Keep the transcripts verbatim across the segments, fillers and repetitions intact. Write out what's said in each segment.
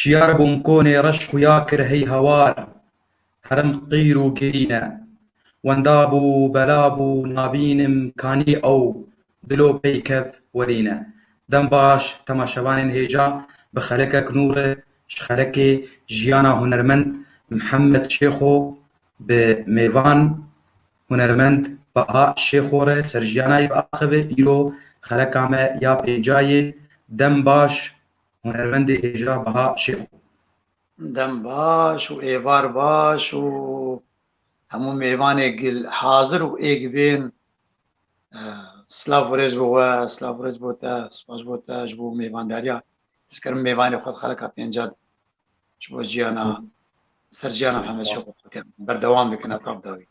Şiyar bûm konê reş xuya kir hey hawar, herim qîr û girîn e. Wenda bû, bela bû, nabînim kanî ew dilo peykev werîne. Dem baş, temaşevanên hêja, bi xelekek nû re ji xelekê jiyana hunermend Mihemed Şêxo, bi mêvan hunermend Baha Şêxo re ser jiyana wî biaxive. Îro xeleka me ya pêncayê. Dem baş, hunermendê hêja Baha Şêxo. Dem baş û êvar baş û hemû mêvanê gil hazir û êk bên. Eh, silav û rêz bo we, silav û rêz bo te, spas bo te ji bo mêvandariya. Ez kerim mêvanê xwe di xeleka pênca de ji bo jiyana, ser jiyana Mihemed Şêxo bikin. Berdewam bikin heta bi dawî.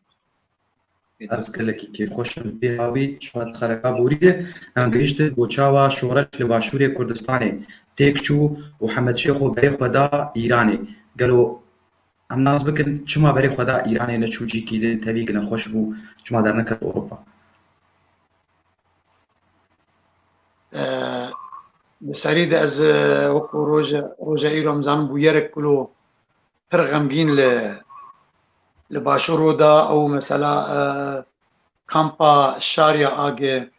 Ez gelekî kêfxweş im vê hawî ji xwe di xeleka borî de. Em gihiştin ku çawa şoreş li Başûrê Kurdistanê têk çû û Hemed Şêxo berê xwe da Îranê. Gelo em nas bikin çima berê xwe da Îranê, neçû cîkî din, tevî ki nexweş bû, çima derneket Ewropa? Eh, bi serî de ez, eh, wekî roje, roja îro em zanin bûyerek kilo pir xemgîn li, li Başûro da ew mesela, eh, kampa Şariya Age,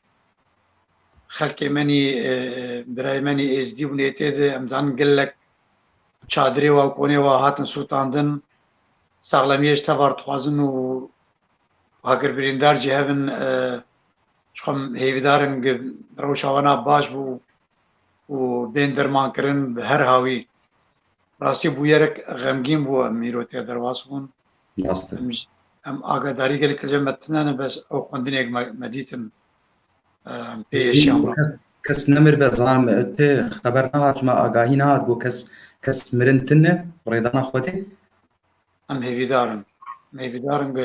xelkê menî, eh, birayê menî êzdî bûn ê tê de, em zanin gelek çadirê wa û konê wa hatin sûtandin, saxlemiyê ji tevar dixwazin û agir birîndar jî hebin, eh, ji xwe hêvîdar in ku rewşa wana baş bû û bên dermankirin bi her hawî. Rastî bûyerek xemgîn bû, em îro tê derbas bûn. Rast e. Em, em agadarî gelek li cem me tune ne, bes ew xwendinê me, me dîtin, em pê yeşiyan. Kes, kes nemir be, zanim, te xeber nehat, ji me agahî nehat, ku kes, kes mirin tune, rêdana Xwedê? Em hêvîdar in. Em hêvîdar in ku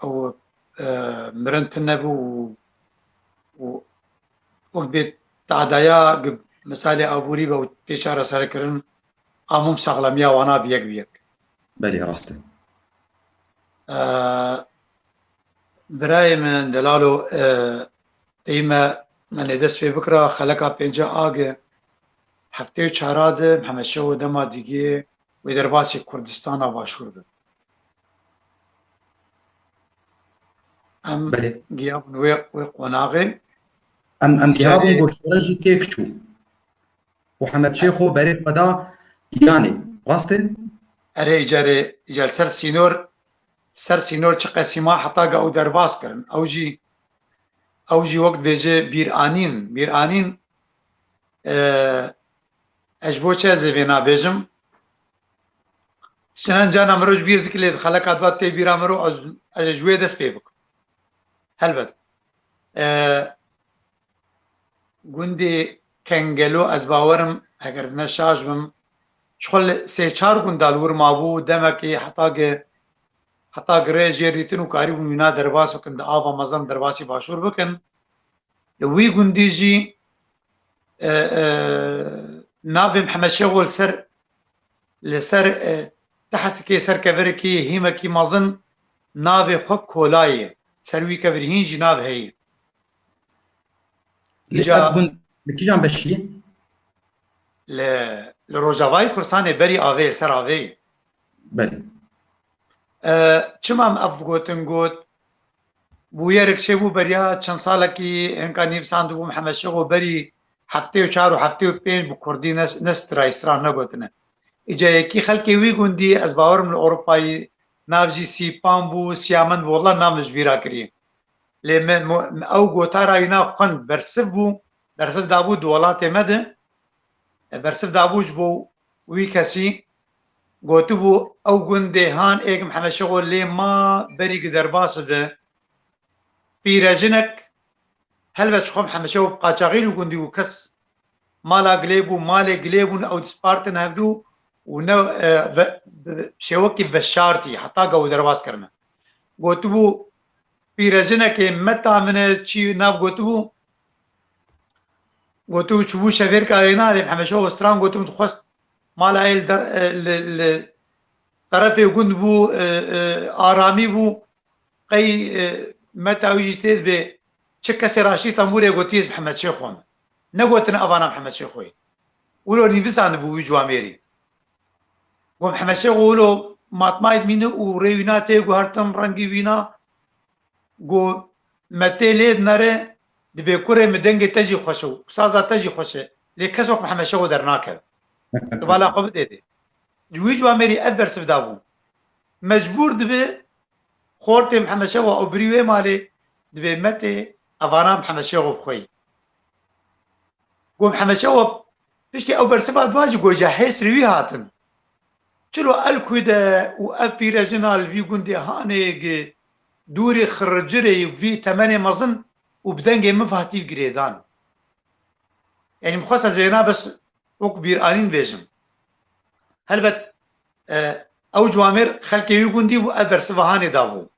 ew, e, mirin tune bû û, û wek bê tadaya ku misalê aborî be û tê çareserkirin, a mum saxlemiya wana bi yek bi yek. Belê, rast e. E, birayê min delalo, e, teyî me, me nê dest pê bikira, xeleka pênca age, heftê û çara de Mihemed Şêxo dema digê wê derbasî Kurdistana Başûr be. Em Belê. giyabûn wê, wê qonaxê. Em, em Îcarê giyabûn ku şoreş jî têk çû. Û Hemed Şêxo berê xwe da Îranê. Rast e? Erê, îcarê, îcar ser sînor, ser sînor çi qesîma heta ga ew derbas kirin. Ew jî, ew jî wek dibêje bîranîn. Bîranîn, e, ez ji bo çi ez ê vê nabêjim? Sinan cana mirov ji bîr dikile, di xeleka dua tê bîra mirov, ez, ez ê ji wê dest pê bikim. Helbet. E, gundê Kengelo, ez bawerim, eger ne şaş bim, ji xwe li sê çar gunda li wir mabû, demekê heta gi, heta gi rê jê dîtin û karîbûn wîna derbas bikin, di ava mezin derbasî Başûr bikin. Li wî gundî jî, e, e, navê Mihemed Şêxo li ser, li ser, e, tehtikê, ser kevirikî, hîmekî mezin navê xwe Kolayê. Ser wî kevir hîn jî nav heye. Li Îca ev gund, li kîjan beşî ye? Li, li rojavayê Kurdistanê berî avê, ser avê ye. Belê. E, çima em ev gotin got? Bûyerek çêbû beriya çend salekî, hinka nivîsandibû Mihemed Şêxo berî heftê û çar û heftê û pênc bi kurdî ne, ne stray, stran negotine. Îca yekî xelkê wî gundî, ez bawerim li Ewropayê nav jî Sîpan bû, Siyamend bû, wela nav min ji bîra kiriye. Lê me, mo-, ew gotara wîna xwend, bersiv bû, bersiv dabû di welatê me de, e, bersiv dabû ji bo wî kesî, gotibû, ew gundê han êk Mihemed Şêxo lê ma berî gi derbas bibe. Pîrejinek, helbet ji xwe Mihemed Şêxo bi qaçaxî li gundî bû, kes mala gilê bû, malê gilê bûn, ew dispartin hevdû û ne, e, ve, bi şêwekî veşartî, heta ga ew derbas kirine. Gotibû, pîrejinekê meta min e, çî nav gotibû, gotibû, çûbû şevêrka wêna, lê Mihemed Şêxo stran gotibû, dixwest mala ê li der-, e, li, li terefê gund bû, e, e, aramî bû, qey, e, meta wî jî tê dibê, çi kesê raştî tembûrê gotî, ez Mihemed Şêxo me. Negotine evana Mihemed Şêxoyê. Wilo nivîsandibû wî ciwamêrî. Got, Mihemed Şêxo wilo matmayê dimîne û rê wîna tê guhertin, rengî wîna. Got, me tê lê dinere, dibê kurê min dengê te jî xweş e û saza te jî xweş e. Lê kes wek Mihemed Şêxo dernakeve. Tu bala xwe bidê dê. Ji wî ciwamêrî ev bersiv dabû. Mecbûr dibe xortê Mihemed Şêxo ew birî wê malê, dibê me tê evana Mihemed Şêxo bixweyî. Got, Mihemed Şêxo piştî ew bersiva dua jî got, ji hêsrî wî hatin. Çilo el ku de û ev pîre jina li vî gundê hanê gi dûrî xiricirê vî temenê mezin û bi dengê min hatî girêdan. Yanî min xwest ez êna bes wek bîranîn bêjim. Helbet, e, ew ciwamêr xelkê wî gundî bû, ev bersiva hanê dabû.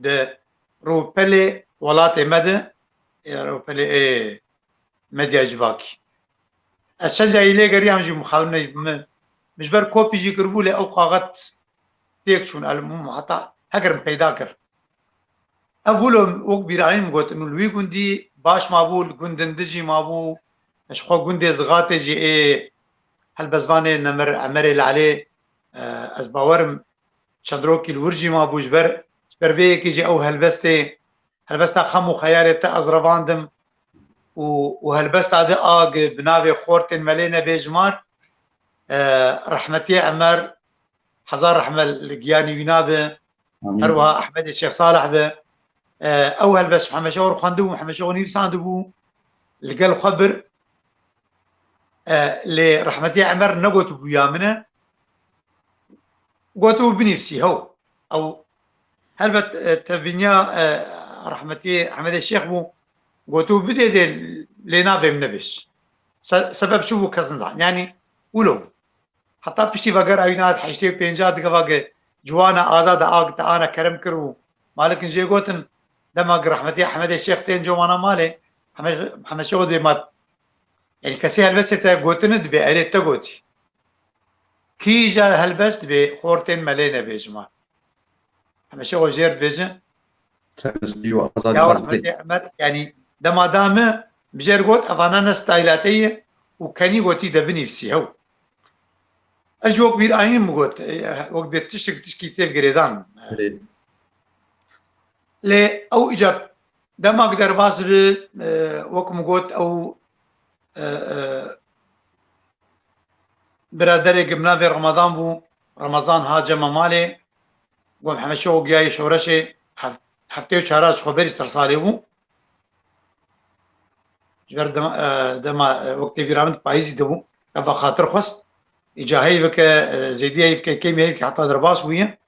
Di rûpelê welatê me de, e, rûpelê, ê, medya civakî. Ez çend carî lê geriyam jî mixabin ne, min, min ji ber kopî jî kiribû, lê ew kaxet têk çûn, el mum heta heger min peyda kir. Ev wilo wek bîranîn min got, û li wî gundî baş mabû, li gundin dijî mabû, ji xwe gundê Zigatê jî ê helbestvanê Nemir Emerê Lalê, e, ez bawerim çend rokî li wir jî mabû, ji ber, ji ber vê yekê jî ew helbestê, helbesta xem û xeyalê te ez revandim û, û helbesta di a gi bi navê Xortên Melê Nebêjmar, e, rehmetiyê Emer, hezar rehme li giyanî wîna be, Amîn. Her wiha Ehmedê Şêx Salih be. E, ew helbest Mihemed Şêxo xwendibû, Mihemed Şêxo nivîsandibû, li gel xwe bir. E, lê rehmetî Emer negotibû ya min e. Gotibû binivîsî, hew. Ew helbet, e, tevîniya, e, rehmetî Ehmedê Şêx bû. Gotibû bidê dê lê navê min nebêj. Se-, sebeb çi bû kes nizan. Yanî wilo bû. Heta piştî vegera wî nat heştê û pênca digeva gi ciwana azad a gi te ana kerem kir û malikin jê gotin, dema gi rehmetî Ehmedê Şêx tên ciwana malê, Heme-, Hemeşê got bê mat. Yanî kesê helbestê te gotini dibê erê te gotî. Kîja helbest dibê xortên melê nebêjima. Hemeşê o jêr dibêje. Çerestî û azadî Ya xwaz bidê. Rehmetê Emed, yanî dema da min bi jêr got, evana ne stayla te ye û kenî gotî de binivîsî hew. Ez jî wek bîr anîn min got, e, wek bê tiştek tişkî tê girêdan. Erê. Lê ew îca dema ki derbas bi, e, wek min got, ew, e, e, biraderê ki bi navê Remezan bû, Remezan ha cema malê, got, Mihemed Şêxo giyayê şoreşê, hef-, heftê û çar ji xwe berî ser salê bû. Ji ber dema, e, dema, e, wek tê bîra min payîzî de bû. Ev xatir xwest. Îca heyveke, e, zêdî heyveke, kêmî heyveke heta derbas bûye.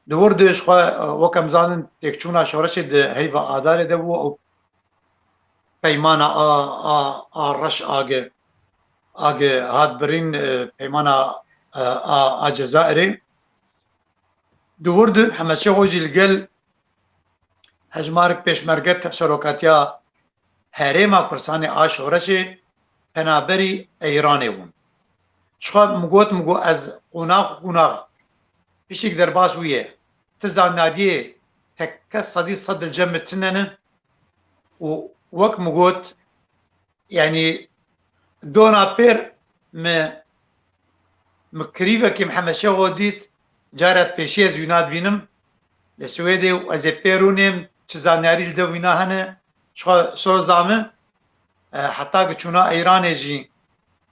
Di wir de ji xwe, e, wek em zanin têkçûna şoreşê di heyva Adarê de bû. Ew peymana a, a, a reş a gi, a gi hat birîn, e, peymana, e, a, a Cezayirê. Di wir de Hemeşê xwe jî li gel hejmarek pêşmerge te-, serokatiya Herêma Kurdistanê a şoreşê penaberî Eyranê bûn. Ji xwe min got, min got, ez qonax qonax pişik derbas bûye. Ti zanyariyê tekke sedî sed li cem min tune ne û wek min got, yanî dona pêr mi, mi kirîvekî Mihemed Şêxo dît, cara pêşî ez wîna dibînim li Swêdê û ez ê pêr û nêm çi zanyarî li dev wîna hene, ji xwe soz da min, e, heta ki çûna Eyranê jî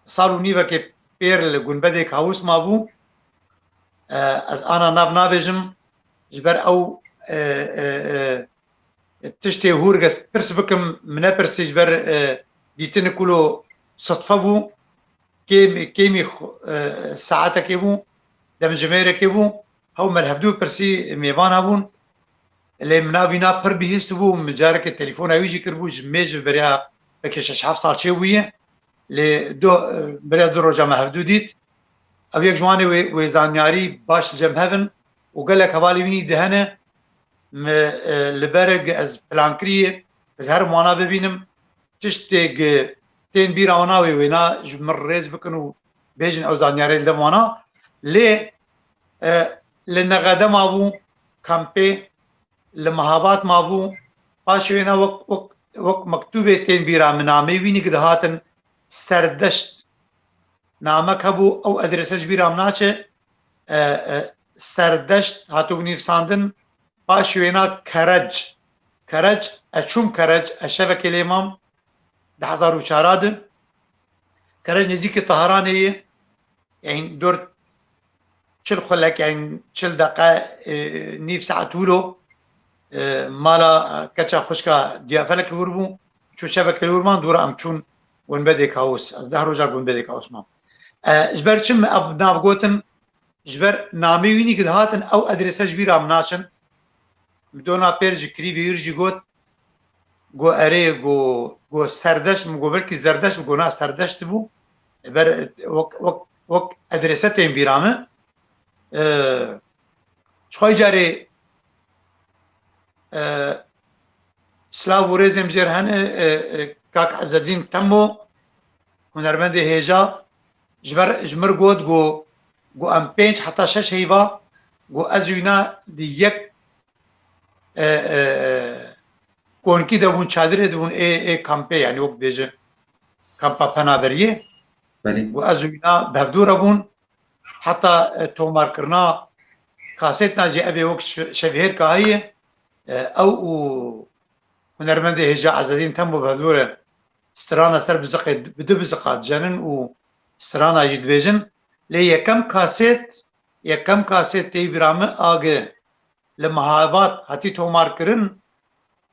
sal û nîvekê pêr li gunbedê Kawis mabû. E, ez ana nav nabêjim, ji ber ew, e, e, e, tiştê hûr, ez pirs bikim, min nepirsî ji ber, e, dîtin kulo sitfe bû, kêm-, kêmî xu-, e, saetekê bû, demjimêrekê bû, hew me li hevdû pirsî mêvana bûn. Lê min navîna pir bihîstibû, min carekê telefona wî jî kiribû, ji mêj ve beriya belkî şeş heft sal çêbûye. Lê du, beriya du roja me hevdû dît. Ew yek ji wan ê wê, wê zanyarî baş li cem hev in û gelek hevalê wînî di hene. Me, e, li ber gi ez plan kiriye, ez herim wana bibînim. Tiştê gi tên bîra wana wê wêna ji min rêz bikin û bêjin ew zanyarê li dem wana. Lê, e, li Nexede mabû, kampê, li Mehabad mabû. Paşê wêna wek, wek, wek mektûbê tên bîra min, nameyê wî nî gi dihatin Serdeşt. Namek hebû, ew adrese ji bîra min naçe. e, e, Serdeşt hatibû nivîsandin, paşî wêna Kerec. Kerec, ez çûm Kerec, ez şevekê lê mam, di hezar û çar de. Kerec nêzîkî Teheranê ye, yani dor çil xulek, yani çil deqe, e, nîv saet wilo, e, mala keça xwişka Diyafelek li wir bû, çû şevekê li wir man, dûra em çûn Gunbedê Kawus. Ez deh roja Gunbedê Kawus mam. E, ji ber çi min ev nav gotin? Ji ber namê wî nî ki dihatin, ew adrese ji bîra min naçin. Bi dona pêr ji Krîvî wir jî got, got erê, got, got Serdeş, min got belkî Zerdeş, min got na Serdeş dibû. Ber wek, wek, wek adrese tên bîra min. E, ji xwe carê, e, silav û rêzên jêr hene, e, e, kak Ezedîn Temo, hunermendê hêja, ji ber, ji mir got, got, got em pênc heta şeş heyva, got ez wîna di yek, e, e, konkî de bûn, çadirê de bûn, ê, ê kampê, yani wek bêje kampa penaberiyê. Belê. Got ez wîna bevdû re bûn, heta, e, tomarkirina kasetna jî ev ê wek şe-, şevhêrka heye, e, ew û hunermendê hêja Ezedîn Temo bevdû re strana ser biziqê, bi du biziqa dicenin û strana jî dibêjin. Lê yekem kaset, yekem kaset tê bîra min a gi li Mehabad hatî tomarkirin,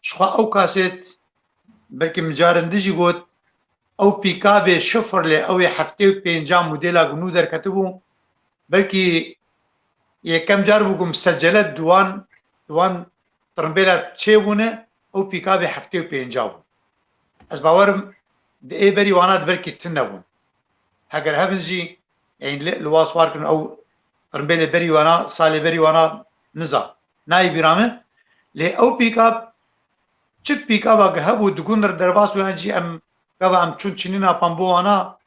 ji xwe ew kaset, belkî min carin din jî got, ew pîkabê Chevrolet, ew ê heftê û pênca modela ku nû derketibû, belkî yekem car bû ku min secele di wan, di wan tirimbêla çêbûne, ew pîkabê heftê û pênca bû. Ez bawerim di ê berî wana di belkî tune bûn. Heger hebin jî, ên li, li wa swar kirin, ew tirimbêlê berî wana, salê berî wana niza. Nayê bîra min. Lê ew pîkab, çi pîkaba ki hebû, di gund re derbas bû, yan jî em, gava em çûn çinîna pan bo wana,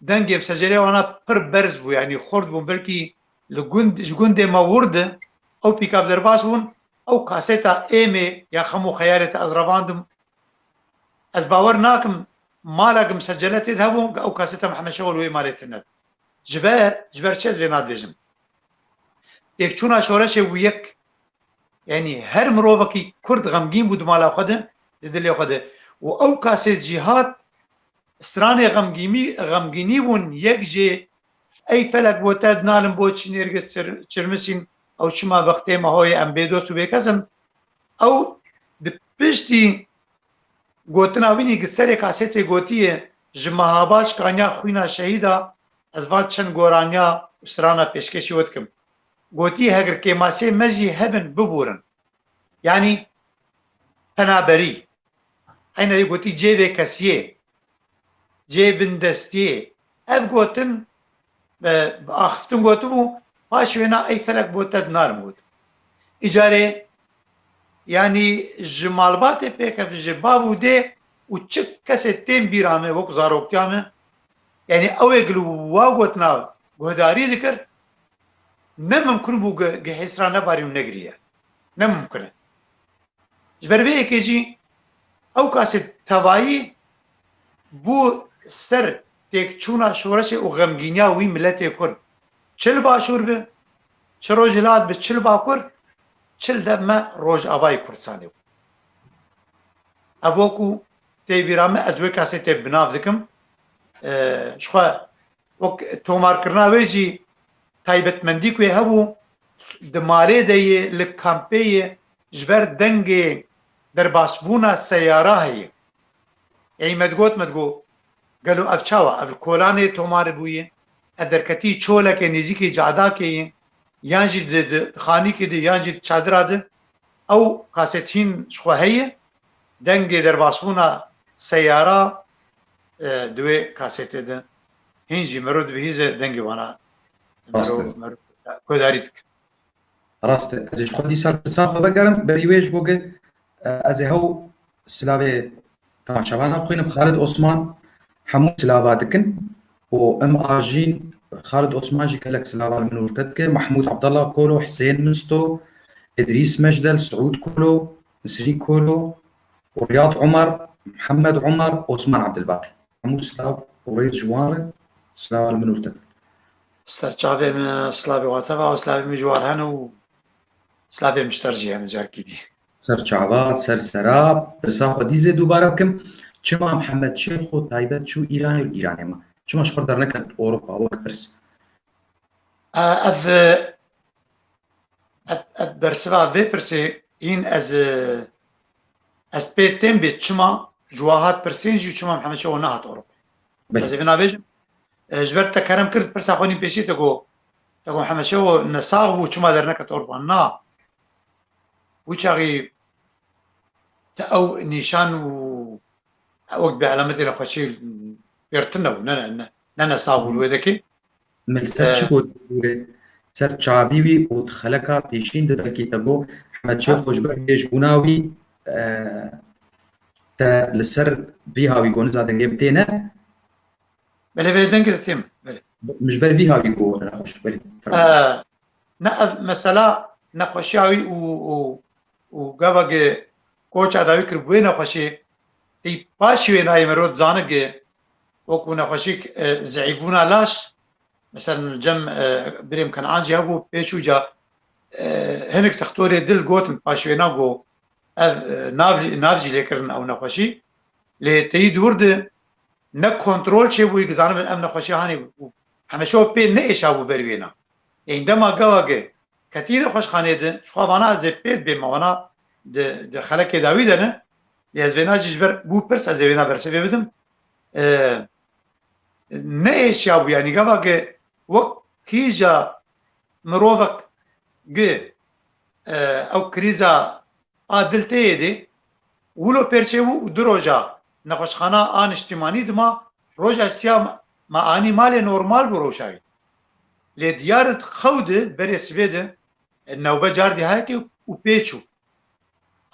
dengê bi secerê wana pir berz bû, yanî xurt bûn, belkî li gund, ji gundê me wir di, ew pîkab derbas bûn, ew kaseta Êmê ya Xem û Xeyalê te ez revandim. Ez bawer nakim mala ki misecele tê de hebû, ew kaseta Mihemed Şewal wê malê tune. Ji ber, ji ber çi ez vê nadibêjim? Têkçûna şoreşê bû yek, yanî her mirovekî Kurd xemgîn bû di mala xwe de, di dilê xwe de. Û ew kasêt jî hat, stranê xemgînî, xemgînî bûn, yek jê ey felek bo te dinalim bo çi nêrgiz çir-, çirmisîn, ew çima vextê me hoyê em bêdost û bêkes in. Ew di piştî gotina wî nî gi serê kasêtê gotiye, ji Mehabad şikaniya xwîna şehîda, ez van çend goraniya û strana pêşkêşî we dikim. Gotiye, heger kêmasê me jî hebin, bivûrin. Yanî penaberî. Eyne yê gotî cê vêkesiyê, cê bindestiyê. Ev gotin, e, bi axiftin gotibû, paş wêna ey felek bo te dinarim got. Îcarê, yanî ji malbatê pêkeve, ji bav û dê û çi kesê tên bîra me, wek zaroktiya me, yanî ew ê gil wa gotina guhdarî dikir, ne mimkun bû gi-, gi hêsra nebarî û negiriye. Ne mimkun e. Ji ber vê yekê jî ew kasê tevayî bû ser têkçûna şoreşê û xemgîniya wî miletê Kurd. Çi li Başûr bi, çi Rojhilat bi, çi li Bakur, çi li me Rojavayê Kurdistanê bû. Ev wekû tê bîra me, ez wê kasê tê bi nav dikim. E, ji xwe wek tomarkirina wê jî taybetmendî ku wê hebû, di malê de yê, li kampê yê, ji ber dengê derbasbûna seyara heye. Ey me digot, me digot, gelo ev çawa? Ev li kolanê tomar bûye, ev derketî çolekê nêzîkî cadakê ye, yan jî di, di xanîkê de, yan jî di çadira de, ew kaset hîn ji xwe heye, dengê derbasbûna seyara, e, di wê kasetê de hîn jî mero dibihîze dengê wana. Rast e. Mero, mero guhdarî dike. Rast e. Ez ê ji xwe dîsa pirsa xwe vegerim, berî wê ji bo ge, e, ez ê hew silavê temaşevanan bixwînim. Xalid Osman hemû silava dikin û em a jîn Xalid Osman jî gelek silava li min û te dike. Mehmûd Abdallah Kolo, Hisên Misto, Idrîs Mejdel, Siûd Kolo, Nisrîn Kolo û Riyad Omar, Mihemed Omar, Osman Abdilbaqî. Hemû silav û rêz ji wan re, silava li min û te dikin. Ser çavê min, slavê we teva û slavê min ji wan hene û slavê min ji te jî hene carkî dî. Ser çava, ser sera, pirsa xwe dî zê dubare bikim. Çima Mihemed Şêxo taybet çû Îranê û Îranê ma? Çima ji xwe derneket Ewropa wek pirs? E, ev, ev, ev bersiva vê pirsê hîn ez, e, ez pê tên bê çima ji wa hat pirsên jî û çima Mihemed Şêxo nehat Ewropa. Belê. Ez ê vê navêjim. E, ji ber te kerem kir, pirsa xwe nî pêşî te got, te got Mihemed Şêxo nesax bû, çima derneket Ewropa? Na. Wî çaxî te ew nîşan û wek bi elametê nexweşî pêrtin nebû, ne, ne, ne, ne nesax bû li wê dekê. Min li ser çi got? Ser çavî wî û di xeleka pêşîn de belkî te got, Mihemed Şêxo ji ber hêjbûna wî, e, te li ser vî hawî got, niza dengê bi tê ne? Belê, belê, dengê te têm, belê. Min ji ber vî hawî got, nexweş, belê, fermo. E, ne, ev mesela nexweşiya wî û, û, û gava ge koça dawî kir bi wê nexweşê, tê paşî wê nayê merot zane ge wekû nexweşîk, e, zeîfbûna laş, mesela cem, e, birêm Kenan jî hebû, pêçû ca, e, hinek textorê dil gotin paşî wê na got, ev, e, nav, nav jî lê kirin ew nexweşî. Lê teyî dûr de ne kontrol çêbûyî, zanibin em nexweşî hanê û hemî şev pê neêşabû ber wêna. Ên dema gava ge ketî nexweşxanê de, ji xwe vana ez ê pê dibêm, vana di, di xelekê dawî de ne. Lê ez vêna jî ji ber bû pirs, ez ê vêna bersivê bidim. E, neêşiyabû, yanî gava ge wek kîja mirovek ge, e, ew krîza a dil tê yê dê, wilo pêr çêbû û du roja nexweşxana a niştîmanî dima, roja siya me anî malê normal bû rewşa wî. Lê diyar in xew di berê sibê de, e, newbe cardî hayetê û pê çû.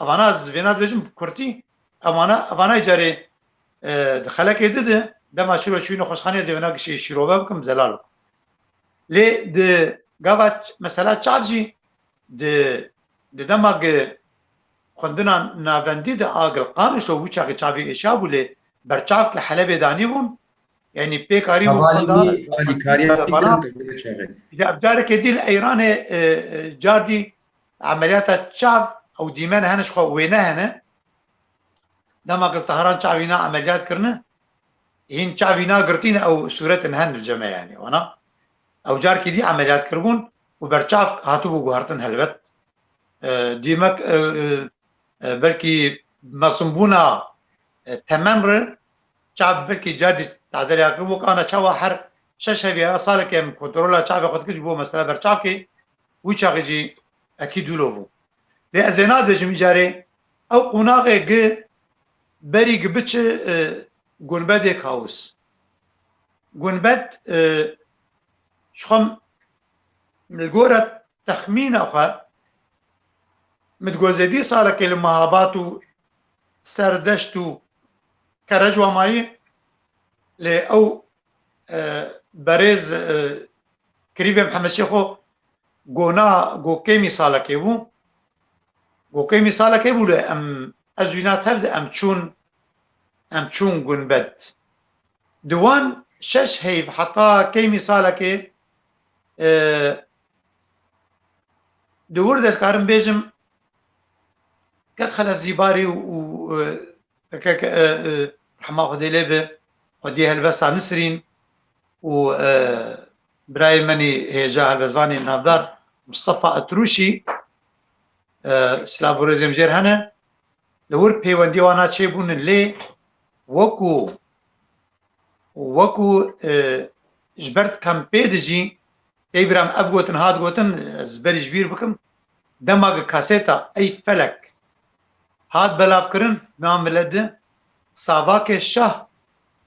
Evana ez vêna dibêjim bi kurtî, evana, evana carê, e, di xelekê di de, dema çiro çûyî nexweşxanê ez ê vêna gişê şîrove bikim, zelal bikim. Lê di gava ç-, mesela çav jî, di, di dema ge xwendina navendî de a Gilqamîşo wî çaxê çavê êşa bû lê berçavk li Helebê danîbûn. Yanî pê karî bû xwendar. Alîkariya Îran. Ji ev carekê dî li Eyranê, e, e, cardî emeliyata çav ew dîmen hene ji xwe wêne hene. Dema ku li Tehran çavî na emeliyat kirine, hîn çavî na girtîne ew sûretin hen li cem e yanî. Wana ew carkî dî emeliyat kiribûn û berçav hatibû guhertin helbet. E, dîmek, e, e, e, belkî mesimbûna, e, temen re çav belkî cardî tadele ya kiribû, kana çawa her şeş hevî ya salekê em kontrola çavê xwe dikir ji bo mesela berçavkê, wî çaxê jî ekî dûlo bû. Lê ez vê nadibêjim îcarê ew qonaxê gi berî gi biçi, e, gunbedê kawis. Gunbed, e, ji xwe li gore texmîna xwe min digot zêdî salekê li Mehabat û Serdeşt û Kerecwa mayî, lê ew, e, berêz, e, Kirîvê Mihemed Şêxo gona, go kêmî salekê bû. Go kêmî salekê bû lê em, ez wîna tev de em çûn, em çûn gunbed. Di wan şeş heyv heta kêmî salekê, e, di wir de ez karim bêjim, kek Xelef Zîbarî û, û, e, kek, e, e, rehma Xwedê lê be, xwediyê helbesta Nisrîn û, e, birayê menî hêja helbestvanê navdar Mistefa Etrûşî, e, silav û rêzê min jêr hene. Li wir pêwendiyê wana çêbûne lê wekû, wekû, e, ji ber kampê de jî tê bîra min ev gotin hat gotin, ez berî ji bîr bikim. Dema ki kaseta Ey Felek hat belavkirin, na mile di savakê şah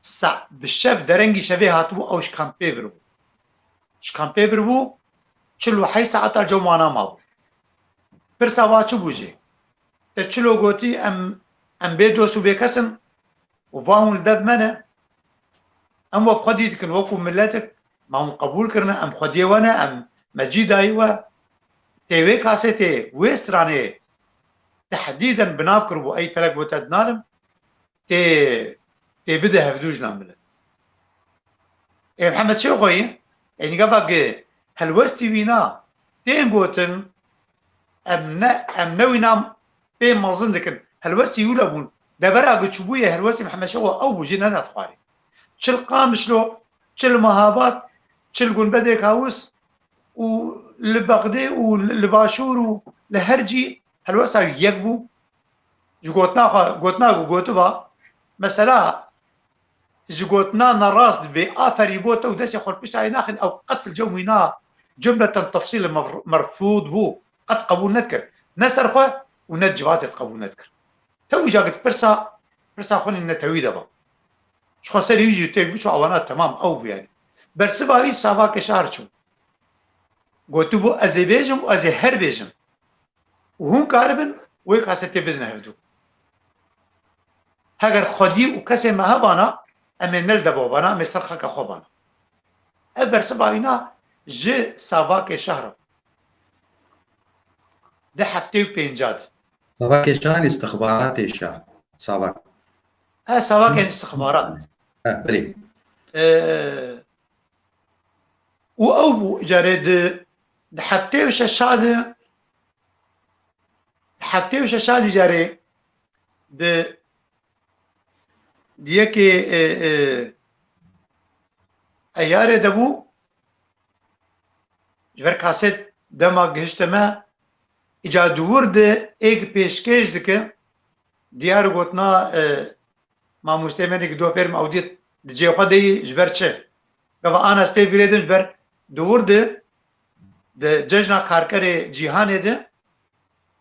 sa-, bi şev derengî şevê hatibû ew ji kampê vir bû. Ji kampê vir bû, çil û heyş saeta cem wana mabû. Pirsa wa çi bû jê? Te çilo gotî em, em bê dost û bê kes in û va hûn li dev me ne. Em we bi xwedî dikin wekû miletik, me hûn qebûl kirine, em xwediyê we ne, em me cî dayî we. Tê wê kasetê, wê stranê tehdîden bi nav kiribû, Ey Felek bo te dinalim, tê, tê bide hevdû jina mile. Ê Mihemed Şêxoyî, Yanî gava gi helwestî wîna tên gotin, em ne, em ne wîna pê mezin dikin. Helwestî wî le bûn. Devera gi çûbûye helwestî Mihemed Şewa ew bû, jî nedat xwarê. Çi li Qamişlo, çi li Mehabad, çi li Gunbedê Kawis û li Bexdê û li, li Başûr û li her cî helwesta wî yek bû. Ji gotina xwe, gotina ku gotiba, mesela, ji gotina nerast bê aferî bo te û destê xwe li pişta wî naxin, ew qet li cem wîna cumleten tefsîl mer-, merfûd bû. Qet qebûl nedikir. Ne ser xwe û ne civatê qebûl nedikir. Te wî ca git pirsa, pirsa xwe netewî de ba. Ji xwe serê wî jî têk biçû, awana temam ew bû yani. Bersiva wî Savakê Şar çû. Gotibû, ez ê bêjim û ez ê her bêjim. Û hûn karibin wê kasetê bidin hevdû. Heger xwedî û kesê me hebana, em ê ne li deva bana, em ê ser xaka xwe bana. Ev bersiva wîna ji Savakê Şehra. Di heftê û pênca de. Savakê Şehra istixbaratê şa. Savak. E, Savakên istixbarat. E, belê. E, û ew bû carê di, di heftê û şeşa de, di heftê û şeşa de carê di, di yekê, e, e, Eyarê de bû, ji ber kaset dema gihişte me, îca di wir de êk pêşkêş dike, diyar gotina, e, mamosteyê me dike do fêrm ew dît di cê xwe de yî ji ber çi? Gava ana ez pê girêdim ji ber di wir de di Cejna Karkerê Cîhanê de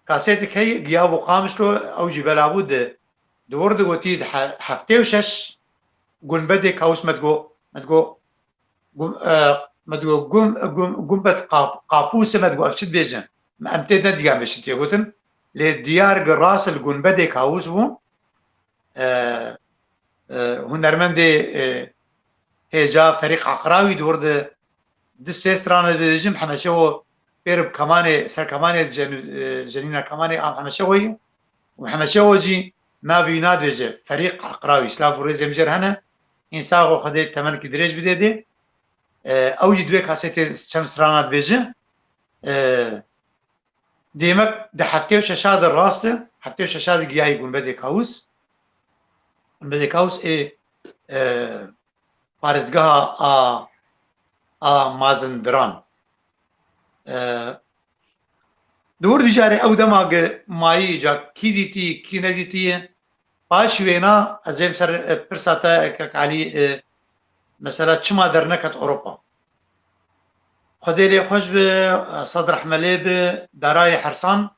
kasetik heye, giyabû Qamişlo, ew jî belabû di, di wir de gotî di he-, heftê û şeş Gunbedê Kawis me digo, me digo, Gum-, e, me digo, gum-, gum-, gumbet qap-, qapûsê me digo, ev çi dibêjin? Me em tê nedigan vê çi tê gotin. Lê diyar gi rast li gumbedê kawûs bû. E, e, hunermendê, e, hêja Ferîq Aqrawî di wir de di sê strana dibêjim, Hemeşewo pêr bi kemanê, ser kemanê di jen-, e, jenîna kemanê a Hemeşewo ye. Û Hemeşewo jî navê wî nadibêje, Ferîq Aqrawî, silav û rêzê min jê re hene. Însaxo Xwedê temenkî dirêj bidê dê. E, ew jî di vê kasetê çend strana dibêje. E, dêmek di heftê û şeşa de rast e, heftê û şeşa de giyayî gumbedê Kawis. Gumbedê Kawis ê, e, parêzgeha a, a Mazindiran. E, di wir dî carê ew dema ge mayî ca kî dîtî, kî nedîtî, paşî wêna ez êm ser, e, pirsa te, Kek Elî, e, mesela çima derneket Ewropa? Xwedê lê xweş bi, e, sed rehme lê bi, Darayê Hersan,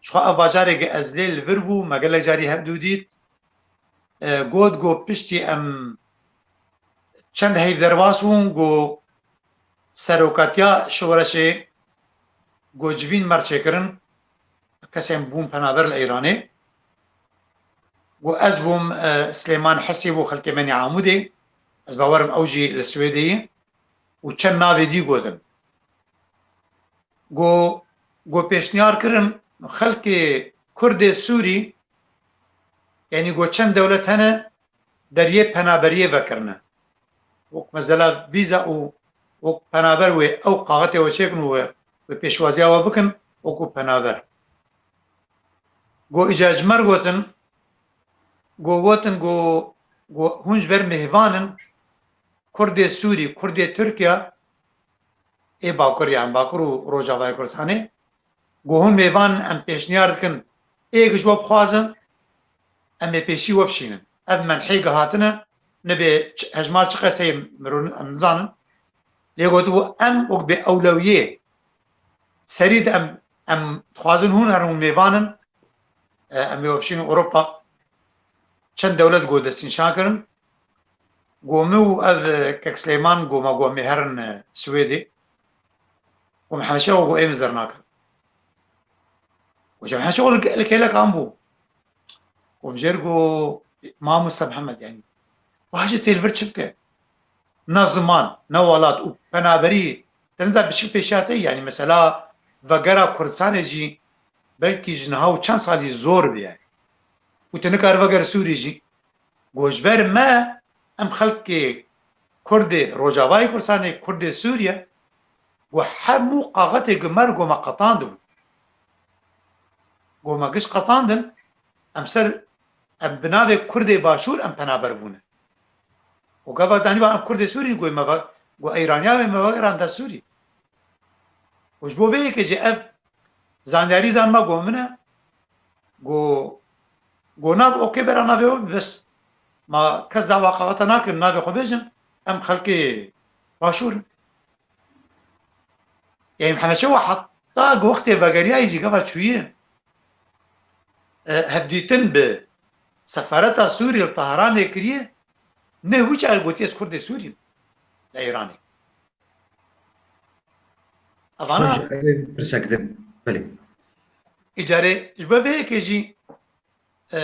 ji xwe ev bajarê ge ez lê li vir bû, me gelek carî hevdû dît. E, got, got piştî em çend heyv derbas bûn, got serokatiya şoreşê, got civîn me re çêkirin, kesên bûn penaber li Îranê. Got ez bûm, e, Silêman Hesê bû xelkê me nê Amûdê, ez bawerim ew jî li Swêdê ye û çend navê dî gotin. Got, got pêşniyar kirin xelkê Kurdê Sûrî, yanî got çend dewlet hene deriyê penaberiyê vekirine. Wek mesela vîza û wek penaber wê ew kaxetê we çêkin û we, we pêşwaziya we bikin wekû penaber. Got îca ji me re gotin, got gotin, got, got hûn ji ber mêvan in, Kurdê Sûrî, Kurdê Tirkiye, ê Bakur, yan Bakur û Rojavayê Kurdistanê, got hûn mêvan in, em pêşniyar dikin, êk ji we bixwazin, em ê pêşî we bişînin. Ev menhê gihatine, nibê ç-, hejmar çi qeseyê mirov em nizanin. Lê gotibû, em wek bê ewlewiyê serî de em, em dixwazin hûn herin û mêvan in, e, em ê we bişînin Ewropa. Çend dewlet got destnîşan kirin. Got min û ev, e, Kek Silêman got me, got em ê herin, e, Swêdê. Got Mihemed Şewa got ê min zer nakin. Got Mihemed Şewa li, li kêlek an bû. Got jê re got Mamoste Mihemed, yanî baş e tê li vir çi bike? Ne ziman, ne welat û penaberî, te niza bi çi pêşiya te, yanî mesela vegera Kurdistanê jî belkî ji niha û çend salî zor be yanî. Û tu nikare vegere Sûrî jî. Got ji ber me em xelkê Kurdê Rojavayê Kurdistanê, Kurdê Sûriye, ku hemû qaxetê ku me re ku me qetandibû. Ku me giş qetandin, em ser, em bi navê Kurdê Başûr em penaber bûne. Û gava zanîba em Kurdê Sûrî ne, ku me ve, ku Eyraniya wê me vegeranda Sûrî. Û ji bo vê yekê jî ev zanyarî dan me, ku min e, ku, ku nav okê bera navê we bibis. Ma kes dawa qaxeta nakin, navê xwe bêjin, em xelkê Başûr in. Yanî Mihemed Şewa heta ku wextê vegeriyayî jî gava çûyî, e, hevdîtin bi sefareta Sûrî li Tehranê kiriye, ne wî çaxê gotiye ez Kurdê Sûrî me li Îranê. Evana Xweş, ev pirsek din. Belê. Îcarê ji bo vê yekê jî, e,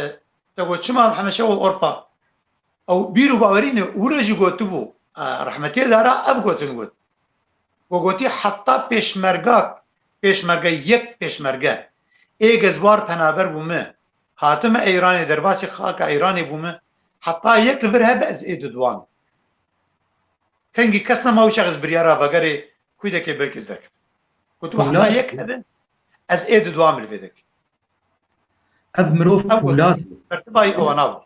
te got çima Mihemed Şewa Orpa, ew bîr û bawerî ne, wilo jî gotibû, e, rehmetiyê dara ev gotin got. Ku gotî heta pêşmergak, pêşmerge yek pêşmerge, ê gezbar penaber bû me, hatime Eyranê, derbasî xaka Eyranê bû me, heta yek li vir hebe ez ê didwam. Kengî kes nema wî çax ez biryara vegerê kûdekê belkî ez derkevim. Gotiba heta Pûlad yek hebe ez ê didwam li vê dekê. Ev mirov Ew pûlad bû. Bertibayî ewana bû.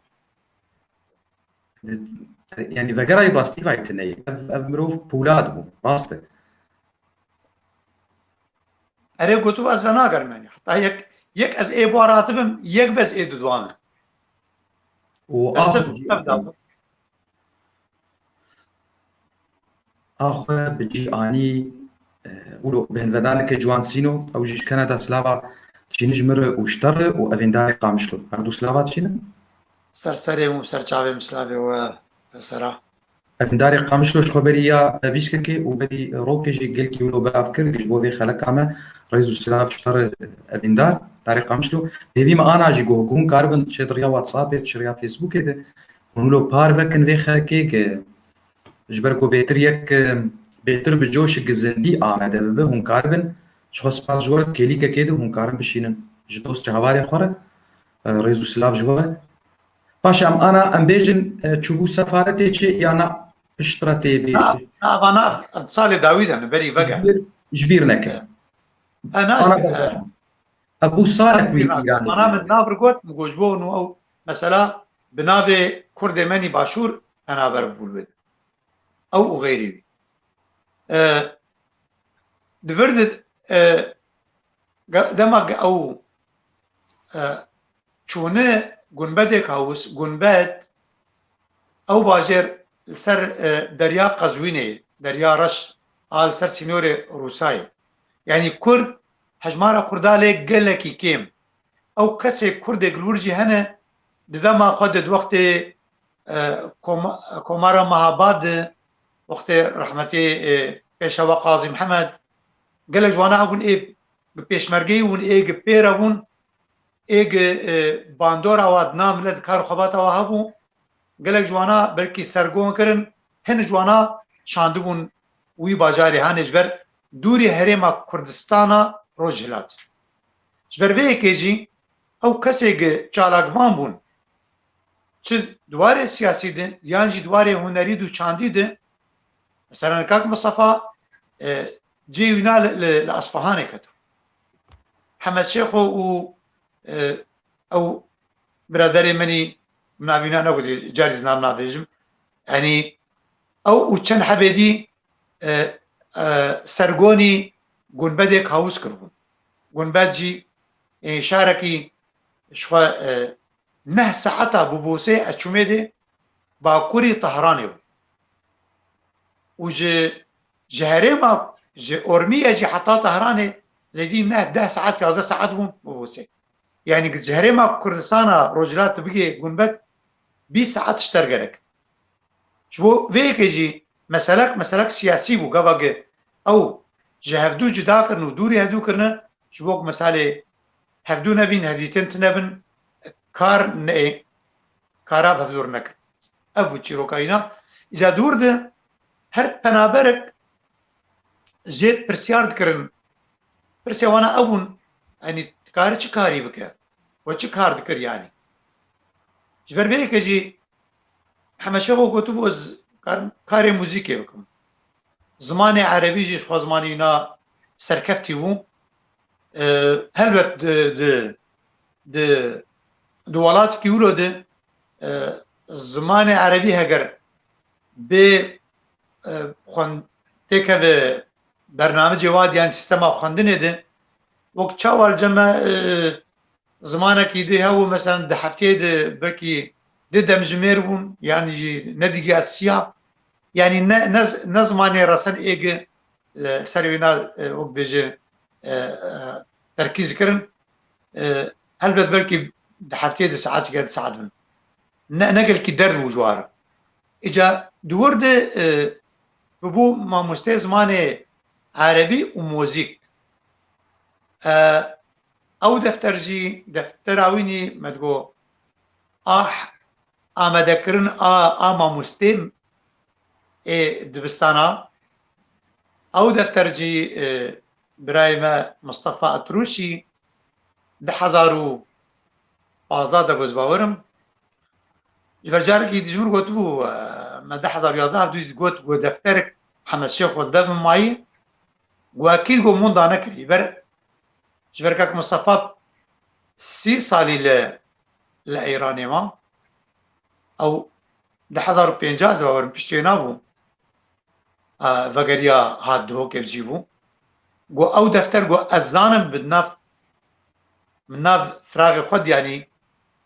Yani vegerayî rastî vayî tune ye. Ev, ev mirov pûlad bû. Rast e. Erê gotiba ez venagerim yani. Heta yek, yek ez ê bû ratibim, yek be ez ê didwame. Û Ersef axwe ev da. Axwe bi cî anî, e, wilo bêhnvedaneke ciwan Sîno, ew jî ji Kanada silava dişînin ji min re û ji te re û evîndarê Qamişlo. Her du silava dişînin? Ser serê min û ser çavê min silavê we ser sera. Evîndarê Qamişlo ji xwe berî ya pevîskekê û berî rokê jî gelkî wilo belav kir, ji bo vê xeleka me rêz û silav ji te re evîndar, darê Qamişlo. Pêvî me ana jî got, hûn karibin çê di riya WhatsAppê, çê riya Facebookê de, hûn wilo parve kin vê xelekê ku ji ber ku bêtir yek, bêtir bi coşek zindî amade bibe, hûn karibin ji xwe spas ji we re kêlîkekê de hûn karin bişînin ji dost ji hevalên xwe re, e, rêz û silav ji we re. Paşê em ana, em bêjin, e, çûbû sefaretê çi ya na piştre tê bêjî? Na, na, vana ev salê dawî de ne, berî vege. Ji bîr, ji bîr neke. E, na, Ana e, berber. Ev bû salek wî Îranê. Ana min nav got, min got ji bo hûn ew mesela bi navê Kurdê Menî Başûr penaber bû li wê de. Ew û xeyrî wî. E, di vir de, e, ge-, dema ge-, ew, e, çûne Gunbedê Kawis, Gunbed, ew bajêr li ser, e, derya Qezwînê, derya Reş, a li ser sînorê Rûsayê. Yanî Kurd, hejmara Kurda lê gelekî kêm. Ew kesê Kurdê li wir jî hene, di dema xwe de, di wextê, e, koma-, Komara Mehabad de, wextê rehmetî, e, Pêşewa Qazî Mihemed, gelek ji wana hebûn ê bi pêşmergeyî bûn, ê gi pêre bûn, ê gi, e, bandora wa dina milet, kar û xebata wa hebû, gelek ji wana belkî sergon kirin, hin ji wana şandibûn wî bajarê hanê ji ber dûrî herêma Kurdistana Rojhilat. Ji ber vê yekê jî ew kesê gi çalakvan bûn, çi di warê siyasî de yan jî di warê hunerî de û çandî de, mesela Kak Mistefa, e, cihê wîna li, li, li Asfahanê keto. Hemed Şêxo û, e, ew biraderê min î, min navî wîna negotî, carî zî nav navêjim. Yanî ew û çend hebê dî, e, e, sergonî Gunbedê Kawis kiribûn. Gunbed jî, e, şarekî ji xwe, e, neh saeta bi bosê ez çûmê dê bakurî Tehranê bû. Û ji, ji herêma, ji Ormiye jî heta Tehranê zêdî neh, deh saet, yazdeh saet bûn bi bosê. Yanî ji herêma Kurdistana Rojhilat bigê Gunbed bîst saet ji ter gerek. Ji bo vê yekê jî meselek, meselek siyasî bû. Gava gi ew ji hevdû cuda kirin û dûrî hevdû kirine, ji bo ku meselê hevdû nebîn, hevdîtin tune bin, kar ne, kara bi hevdû re nekin. Ev bû çîroka wîna. Îca dûr de her penaberek jê pirsyar dikirin. Pirsê wana ew bûn, yanî dikare çi karî bike? We çi kar dikir yanî? Ji ber vê yekê jî Hemed Şêxo gotibû, ez Kar-, karê muzîkê bikim. Zimanê erebî jî ji xwe zimanê wîna serkeftî bû. E, helbet di, di, di, di welatekî wilo de, e, zimanê erebî heger bê, e, xwend-, têkeve bernamecê wa de yan sîstema xwendinê de, wek çawa li cem me, e, zimanekî dî hebû, mesela di hefteyê de belkî dê demjimêr bûn, yan jî ne digî siya, yanî ne, ne, ne zimanê resen êgi li ser wêna, e, wek bêje, e, e, terkîz kirin. E, helbet belkî di hefteyê de saeteke di saet bin. Ne, ne gelkî derd bû ji wan re. Îca di wir de, e, bibû mamosteyê zimanê erebî û muzîk. E, ew defter jî, deftera wînî me digo, ah, amadekirin a, a mamostê ê dibistana. Ew defter jî, e, birayê me Mistefa Etrûşî du hezar û pazdeh de, ez bawer im. Ji ber carekî dijmin gotibû, e, me du hezar û yazdeh hevdû got, got defterek Hemed Şêxo dev min mayî, got ekîd got min da nekirî. Ber, ji ber kak Mistefa sî salî li, li Îranê ma. Ew du hezar û pêncî ez bawer im piştê nabû. E, vegeriya hat Duhokê bi cî bû. Got, ew defter, got, ez zanim bi nav, bi nav firaxê xwe de, yanî,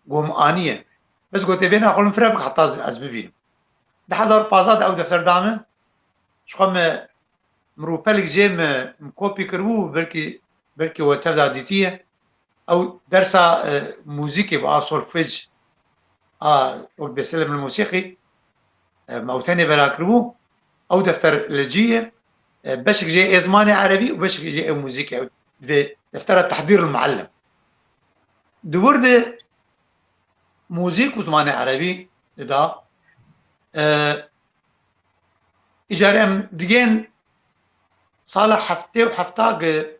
got, min aniye. Bes gotê, bêhna xwe li min fireh bike heta ez, ez bibînim. Du hezar û pazdeh de ew defter da min. Ji xwe min, min rûpelek jê min, min kopî kiribû, belkî, belkî we tev de dîtiye. Ew dersa, e, muzîkê bû, a solfej, a wek bêsele min musîqî, e, me ew tenê bela kiribû. Ew defter li cî ye, e, beşek jê ê zimanê erebî û beşek jê ê muzîkê. Ew vê deftera tehdîr li muallim. Di wir de muzîk û zimanê erebî dida. E, îcarê em digên sala heftê û hefta gi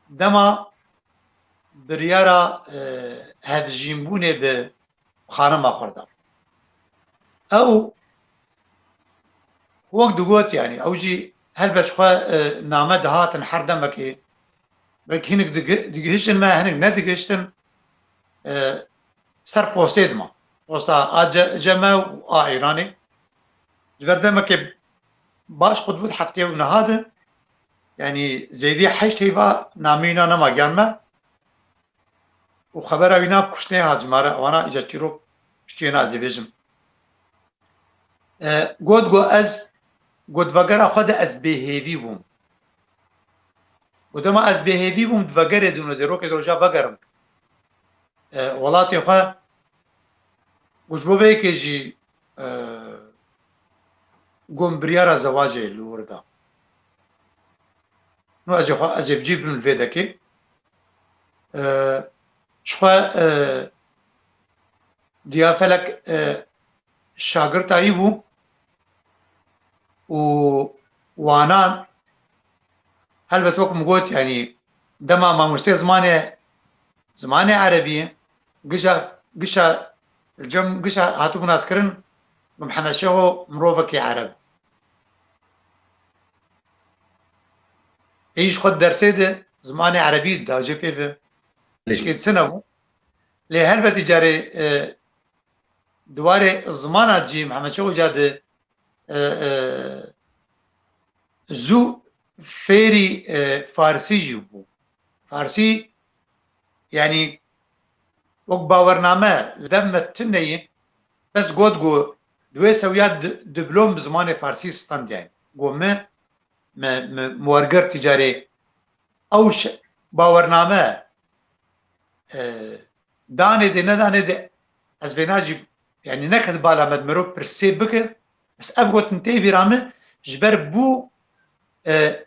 dema biryara, e, hevjînbûnê bi xanima xwe re da. Ew, wek digot, yanî, ew jî helbet ji xwe, e, name dihatin her demekê. Belkî hinek digi-, digihiştin me, hinek nedigihiştin, e, ser postê dima. Posta a ce-, cem me û a Îranê. Ji ber demekê baş xwe dibût heftê û niha de, yanî zêdî heşt heyva namê wîna nema giyan me. Û xebera wîna bi kuştinê hat ji me re, wana îca çîrok piştiyê na ez ê bêjim. E, got, got ez, got vegera xwe de ez bêhêvî bûm. Got dema ez bêhêvî bûm, di vegerê de, di rokê de roja vegerim, e, welatê xwe, got ji bo vê yekê jî, e, got biryara zewacê li wir da. No ez ê xwe, ez ê bi cî bim li vê dekê. E, ji xwe, e, diya felek, e, şagirta wî bû û wana, helbet wek min got, yanî dema mamostê zimanê, zimanê erebî ye, gişa, gişa, li cem gişa hatibû naskirin bi Mihemed Şêxo mirovekî ereb. Ê ji xwe dersê de zimanê erebî da jê pê ve. Lê tişkê tune bû. Lê helbetî carê, e, di warê zimana cî Mihemed Şêxo ca di, e, e, zû fêrî, e, farsî jî bû. Farsî, yanî wek bawername li dev me tune ye, bes got ku di wê sewiya di-, diplom bi zimanê farsî stand, yanî. Got me, me, me, me wergirt îcarê. Ew şe-, bawername, e, danê dê, nedanê dê, ez vê nacî, yanî neket bala me, mirov pirsê bike, bes ev gotin tê vîra min, ji ber bû, e,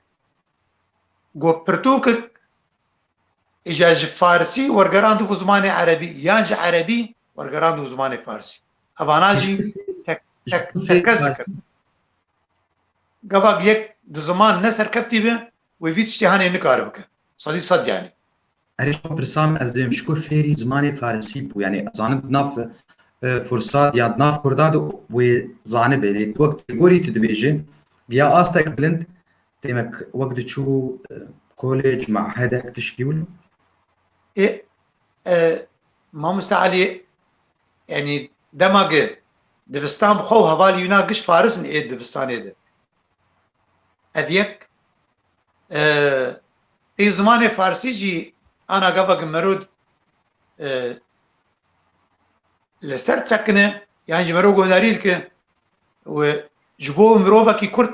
got pirtûkek, îca ji farsî wergerandibû zimanê erebî, yan ji erebî wergerandibû zimanê farsî. Evana jî tek, tek, serkez dikin. Gava yek di ziman ne serkeftî be, wê vî tiştê hanê nikare bike. Sedî sed yanî. Erê, xwe pirsa me ez dibêm, ji ku fêrî zimanê farisî bû, yanî ez zanim di nav e, fursat ya di nav Kurdan de wê zanibe. Lê wek têgorî tu dibêje, ya astek bilind, demek wek diçû, e, kolej, mehedek, tişkî wilo? Ê, e, Mamoste Elî, yanî dema ge dibistan bi xwe û hevalî wîna giş faris in ê dibistanê de. Ev yek, e, ê zimanê farsî jî ana gava ge merod, e, li ser çekine, yan jî mero guhdarî dike û ji bo mirovekî kurd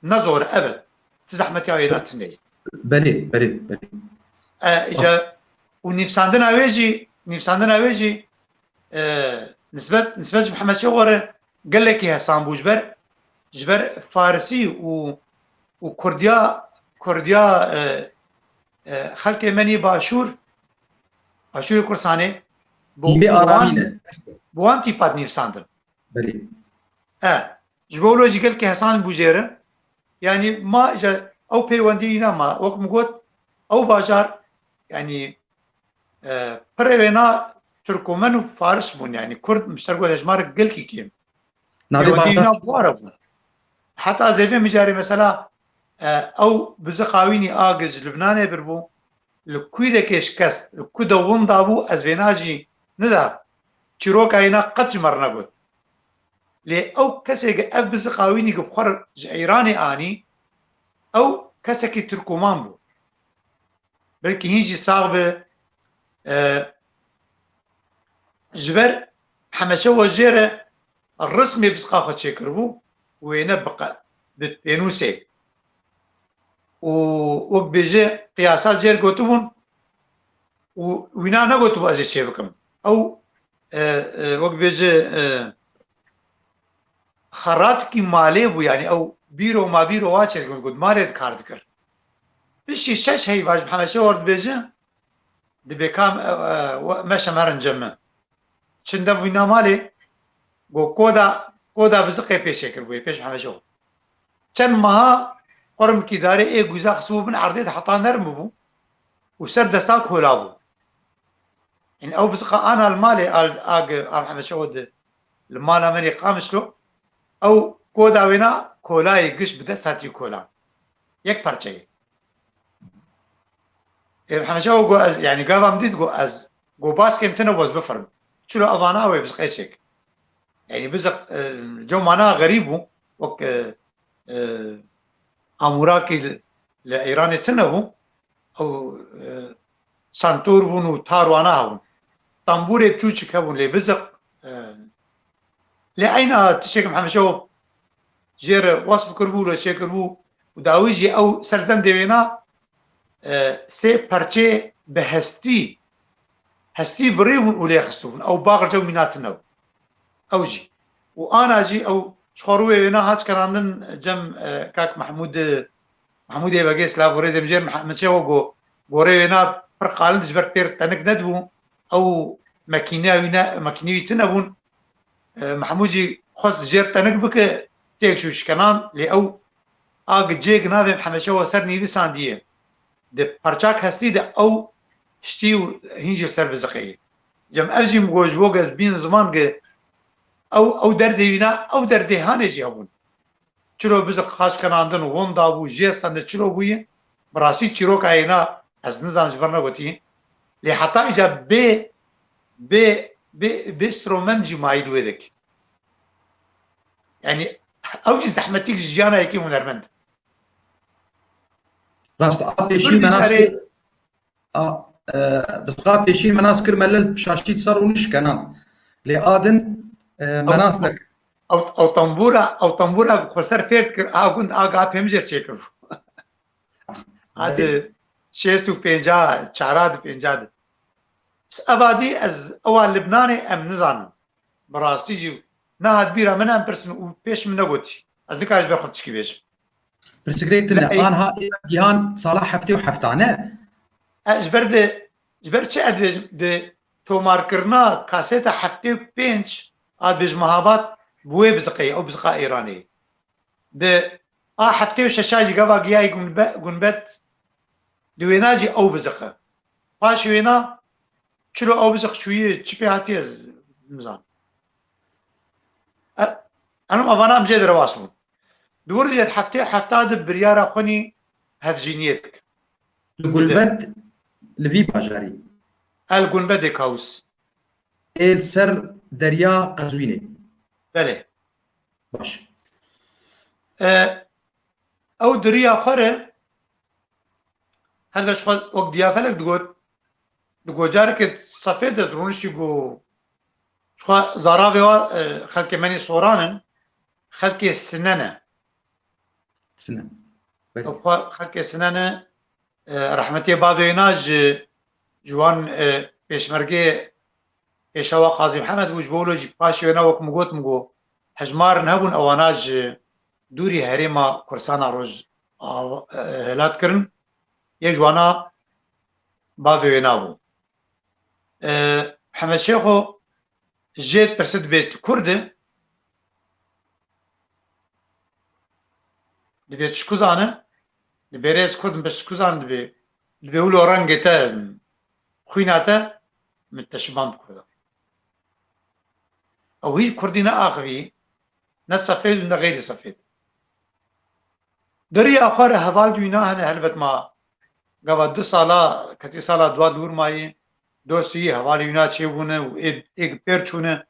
ne zor e, ev e. Ti zehmetiya wê ne tune ye. Belê, belê, belê. E, îca, û nivîsandina wê jî, nivîsandina wê jî, e, nisbet, nisbet ji Mihemed Şêxo re gelekî hesan bû ji ber, ji ber farisî û, û kurdiya, kurdiya, e, e, xelkê me nî başûr, başûrê Kurdistanê, bi, Hîmê bi wan, aramî ne. bi wan tîpa dinivîsandin. Belê. E, ji bo wilo jî gelkî hesan bû jê re. Yanî ma îca ew peywendî îna ma, wek min got, ew bajar, yanî, e, pirê wêna Tirkomen û Faris bûn, yanî Kurd, min ji te re got, hejmarek gelkî kêm. Navê Peywendî bajar îna bi wan re bûn. Heta zêdê mijarê mesela, e, ew biziqa wînî a ge ji Libnanê bir bû, li kûdekê şikest, li ku de winda bû, ez vêna jî nida. Çîroka wêna qet ji me re negot. Lê ew kesê ge ev biziqa wînî ge bi xwe re ji Îranê anî, ew kesekî Tirkoman bû. Belkî hîn jî sax be, e, ji ber Mihemed Şêxo jê re rismê biziqa xwe çêkiribû û wêne bi qe-, bi pênûsê û wek bêje qiyasa jê re gotibûn û wîna negotibû ez ê çê bikim. Ew, e, e, wek bêje, e, xeratikî malê bû, yanî ew bîro ma bîro wa çêdikin, got malê dikar dikir. Piştî şeş heyva ji Mihemed Şêxo dibêje, dibê kam, e, e, we-, meşe merin cem min. Çin dev wîna malê, got koda, koda biziqê pêşê kiribûyê, pêş Mihemed Şêxo. Çend meha qurmikî darê ê guza xistibû bin erdê de heta nerm bû û ser desta kola bû. Yanî ew biziqa ana li malê, a, a, a Mihemed Şêxo di, li mala me nê Qamişlo, ew koda wêna kolayê giş bi dest hatî kolan. Yek parçeyê. Ê, Mihemed Şêxo got ez, yanî gava min dît got ez, got baskêm tine bû ez bifirim. Çilo evana ew ê biziqê çêk. Yanî biziq, e, cewmana xerîb bû, wek, e, e, amûrakî li, li Îranê tine bû. Ew, e, santor bûn û tar wana hebûn. Tambûrê biçûçik hebûn lê biziq, e, lê eyna tiştek Mihemed Şêxo jê re wasf kiribû, re çêkiribû û dawî jî ew ser zendê wêna, e, sê perçê bi hestî, hestî virî bûn û lê xistibûn. Ew baxirce û mîna tine bû. Ew jî. Û ana jî ew ji xwe rûyê wêna hat kenandin cem, e, kak Mehmûd, Mehmûdê Begê silav û rêzê min jê re, Mihemed Şêxo got, gorê wêna pir qalin ji ber pêr tenik nedibû. Ew makîneya wî ne, makînê wî tine bûn. E, Mehmûd jî xwest jê re tenik bike, têk çû şikenan, lê ew a gi cêk navê Mihemed Şêxo ser nivîsandiye. Di parçak hestî de ew ştî û hîn jî ser biziqê ye. Cem ev jî min got ji bo gez bîn ziman ge ew, ew derdê wîna, ew derdê hanê jî hebûn. Çilo biziq xaç kenandin, winda bû, jê stende çilo bûye, bi rastî çîroka êna ez nizan ji vir negotî. Lê heta îca bê, bê, bê, bê stromen jî mayî li wê dikî. Yanî ew jî zehmetîk ji jiyana yekî hunermend. Rast a pêşî me nas kir, a, e, bizqa pêşî me nas kir, me lel şaştî ser û nişkenan. Lê a din, e, me nas nekir. Ew, ew tembûra, ew tembûra ku xweser fêr dikir, a gund a ga pêmijê çêkir. A di şêst û pênca, çara di pênca di. Evadî ez ewa Libnanê em nizanin. Bi rastî jî nehat bîra min em pirsin û pêş min negotî. Ez nikar ji ber xwe tişkî bêjim. Pirsigrêk tine, anha ê gihan sala heftê û heft a ne? E, ji ber di, ji ber çi ez dibêjim? Di tomarkirina kaseta heftê û pênc a dibêjim Mehabat bi wê biziqeyê, ew biziqa Êranê. Di a heftê û şeş a jî gava giyayê gunbe-, gunbet di wêna jî ew biziqe. Paş wêna çilo ew biziq çûyî çi pê hatiye ez nizan. Em, em vana em jê derbas bûn. Di wir jê heftê hefta di biryara xwe nî hevjîniyê dikin. Li Gulbet, li vî bajarî. El Gunbedê Kawis. Ê li ser derya Qezwînê. Belê. Baş. E, ew di riya xwe re, her ve ji xwe wek Diyafelek digot, di gocarekê Sefê de dirûniştî ku ji xwe zaravê wa, e, xelkê me nê soran in, xelkê Sine ne. Sine. Belê. Ew xwe xelkê Sine ne, e, rehmetiyê bavê wêna ji, ji wan, e, pêşmergê pêşewa Qazî Mihemed bû, ji bo wilo jî paşê wêna wek min got, min got, hejmar hebûn ewana ji dûrî herêma Kurdistana Roj av-, e, hilat kirin. Yek ji wana bavê wêna bû. E, Mihemed Şêxo jê dipirse dibê tu Kurd î? Dibê tu ji ku zane? Dibê rê ez Kurd im, bes ji ku zane dibê? Dibê wilo rengê te, xwîna te, min te şivan bi Kurda. Ew hîç Kurdî neaxivî, ne Sefê ne xeyrî Sefê. Di riya xwe re heval wîna hene, helbet ma gava du sala, ketî sala dua dûr mayî, dostî hevalî wîna çêbûne û ê, ê pêr çûne.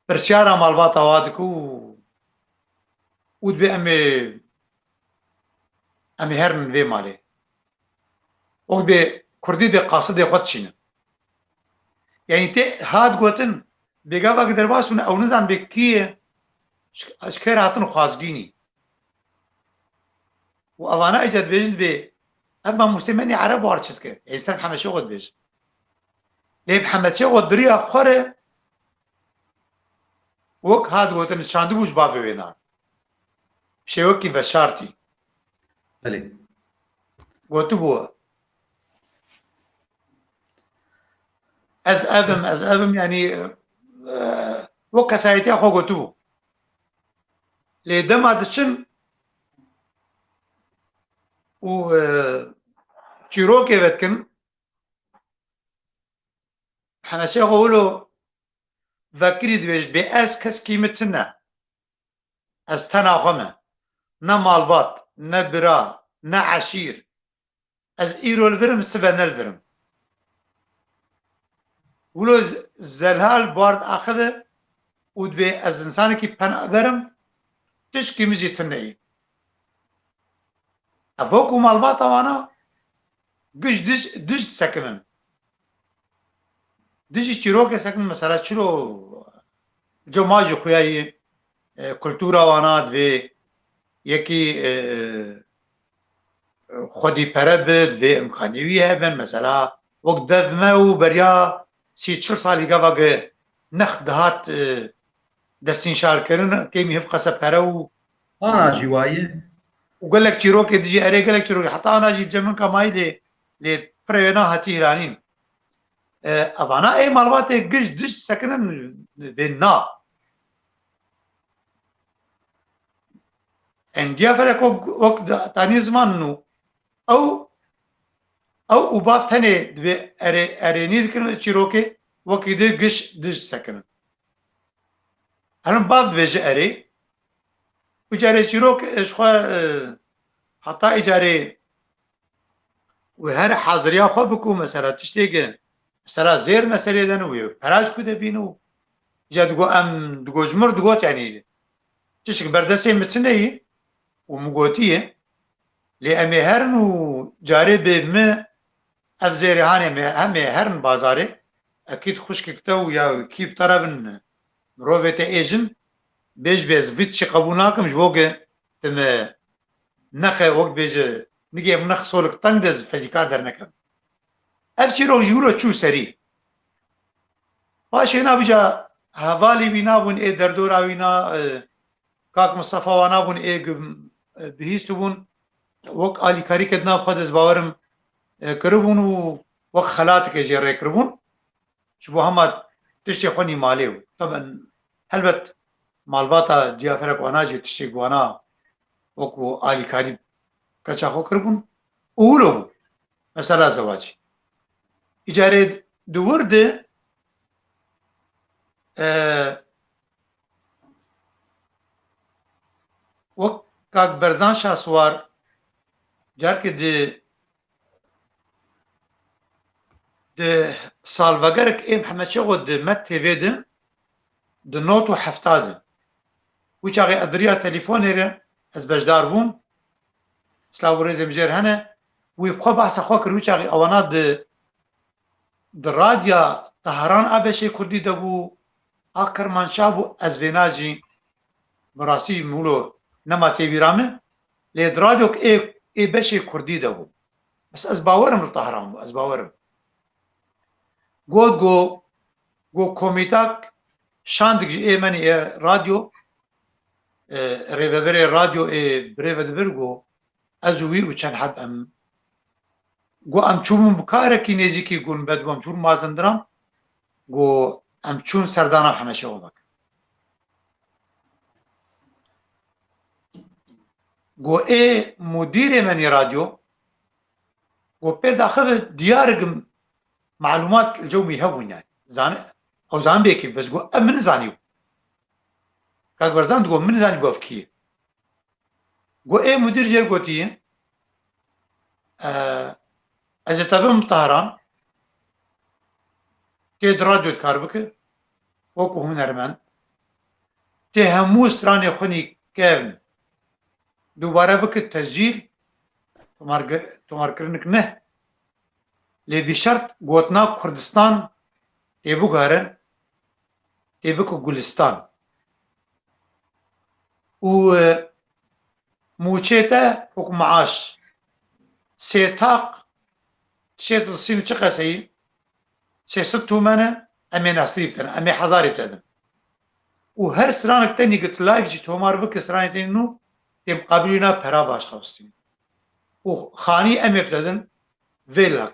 Pirsyara malbata wa dike û, û dibê em ê, em ê herin vê malê. Û dibê Kurdî dê qasidê xwe dişîne. Yanî tê hat gotin, bêgava ki derbas bûne, ew nizan bê kî ye, ji, ji kê re hatin xwazgînî. Û evana îca dibêjin dibê, ev mamostê me nê ereb war çi dike? Ê ser Mihemed Şêxo dibêjin. Lê Mihemed Şêxo di riya xwe re wek hat gotin, şandibû ji bavê wêna. Şêwekî veşartî. Belê. Gotibû, ez ev im, ez ev im, yanî, e, wek kesayetiya xwe gotibû. Lê dema diçin û, e, çîrokê vedikin, Mihemed Şêxo wilo vekirî dibêje, bê ez keskî min tune. Ez tena xwe me. Ne malbat, ne bira, ne eşîr. Ez îro li vir im, sibe ne li vir im. Wilo z-, zelhal bard axive û dibê ez insanekî penaber im, tişkî min jî tune ye. Ev wekû malbata wana giş dij, dij disekinin. Dijî çîrokê sekin mesela çilo coma jî xuya yî, e, kultura wana divê yekî, e, xwedî pere bi, divê imkanê wî hebin. Mesela wek dev me û beriya sî çil salî gava ge next dihat, e, destnîşarkirin, kêmî hiv qese pere û Ana jî wa ye. Û gelek çîrokê dijî erê, gelek çîrokê. Heta ana jî cem min kamayî lê, lê pirê wêna hatî hîranîn. E, evana ê malbatê giş diş sekinin bê na. Endiya felek wek, wek da-, tanî ziman nû. Ew, ew û bav tenê dibê erê, erênî dikin çîrokê, wekî di giş diş sekinin. Herin bav dibêje erê. Û carê çîrok, e, ji xwe, e, heta îcarê wê her haziriya xwe bikû, mesela tiştê ki, mesela zêr meselê de ne wê pera ji ku de bîn û îca digo em, digo ji mir digot, yanî tiştek berdestê min tune yî û min gotiye, lê em ê herin û carê bê min ev zêrê hanê me, em ê herin bazarê, ekîd xwişkek te û ya kî bi te re bin, mirovê te êjin, bêj bê ez vî tiştê qebûl nakim, ji bo ke tu me nexe wek dibêje, nigê min nexe solik teng de ez fedîkar dernekem. Ev çîrok ji wilo çû serî. Paşê na bica hevalî wî nabûn, ê derdora wî na, e, kak Mistefa wana bûn, ê gu-, e, bihîstibûn. Wek alîkarîke di nav xwe de ez bawerim, e, kiribûn û wek xelateke jê rê kiribûn. Ji bo hema tiştê xwe nîmalê û. Teben, helbet malbata diyaferek wana jî tiştê wana wekû alîkarî keça xwe kiribûn. Û wilo bû. Mesela zewacî. Îcarê di wir de, e, Wek kak Berzan Şahswar, carkê di, di salvegerek ê Mihemed Şêxo di Met T V de, di not û hefta de. Wî çaxê ez di riya telefonê re ez beşdar bûm. Silav û rêzê min jê re hene. Wî bi xwe behsa xwe kir, wî çaxê ewana di, di radya Teheran a beşê kurdî de bû, a Kirmanşah bû, ez vêna jî bi rastî wilo nema tê bîra min, lê di radyok ê, ê beşê kurdî de bû. Bes ez bawerim li Teheran bû, ez bawerim. Got, go, go komîtak şandik ji ê menî ê radyo, e, rêveberê radyo ê birêve dibir, go ez û wî û çend heb em, go em çûbûn bi karekî nêzîkî gunbet bû, em çûn Mazindiran, go em çûn serdana Hemeşe Omek. Go ê mudîrê menî radyo, go pê daxive diyarik malûmat li cewmî hebûn yani. Zan-, ew zanbêkî bes go em min zanî. Kak Berzan digo min zanî go ev kî ye. Go ê mudîr jê gotiye, e, ez ê tevim Teheran, tê di radyo dikar bike, wekû hunermend, tê hemû stranê xwinî kevn, dubare bike tescîl, tomarge-, tomarkirinik ne. Lê bi şert gotina Kurdistan tê biguhere, tê bike Gulistan. Û, e, mûçê te wek maaş. Sê taq, tişê tu sîn çi qeseyî? Sê sed tûmen e, em ê nestî bidin, em ê hezarî bidin. Û her stranek tenî git live jî tomar bike, stranê tenî nû, tê miqabilî na pera baş xwestî. Û xanî em ê bidin, vêlak.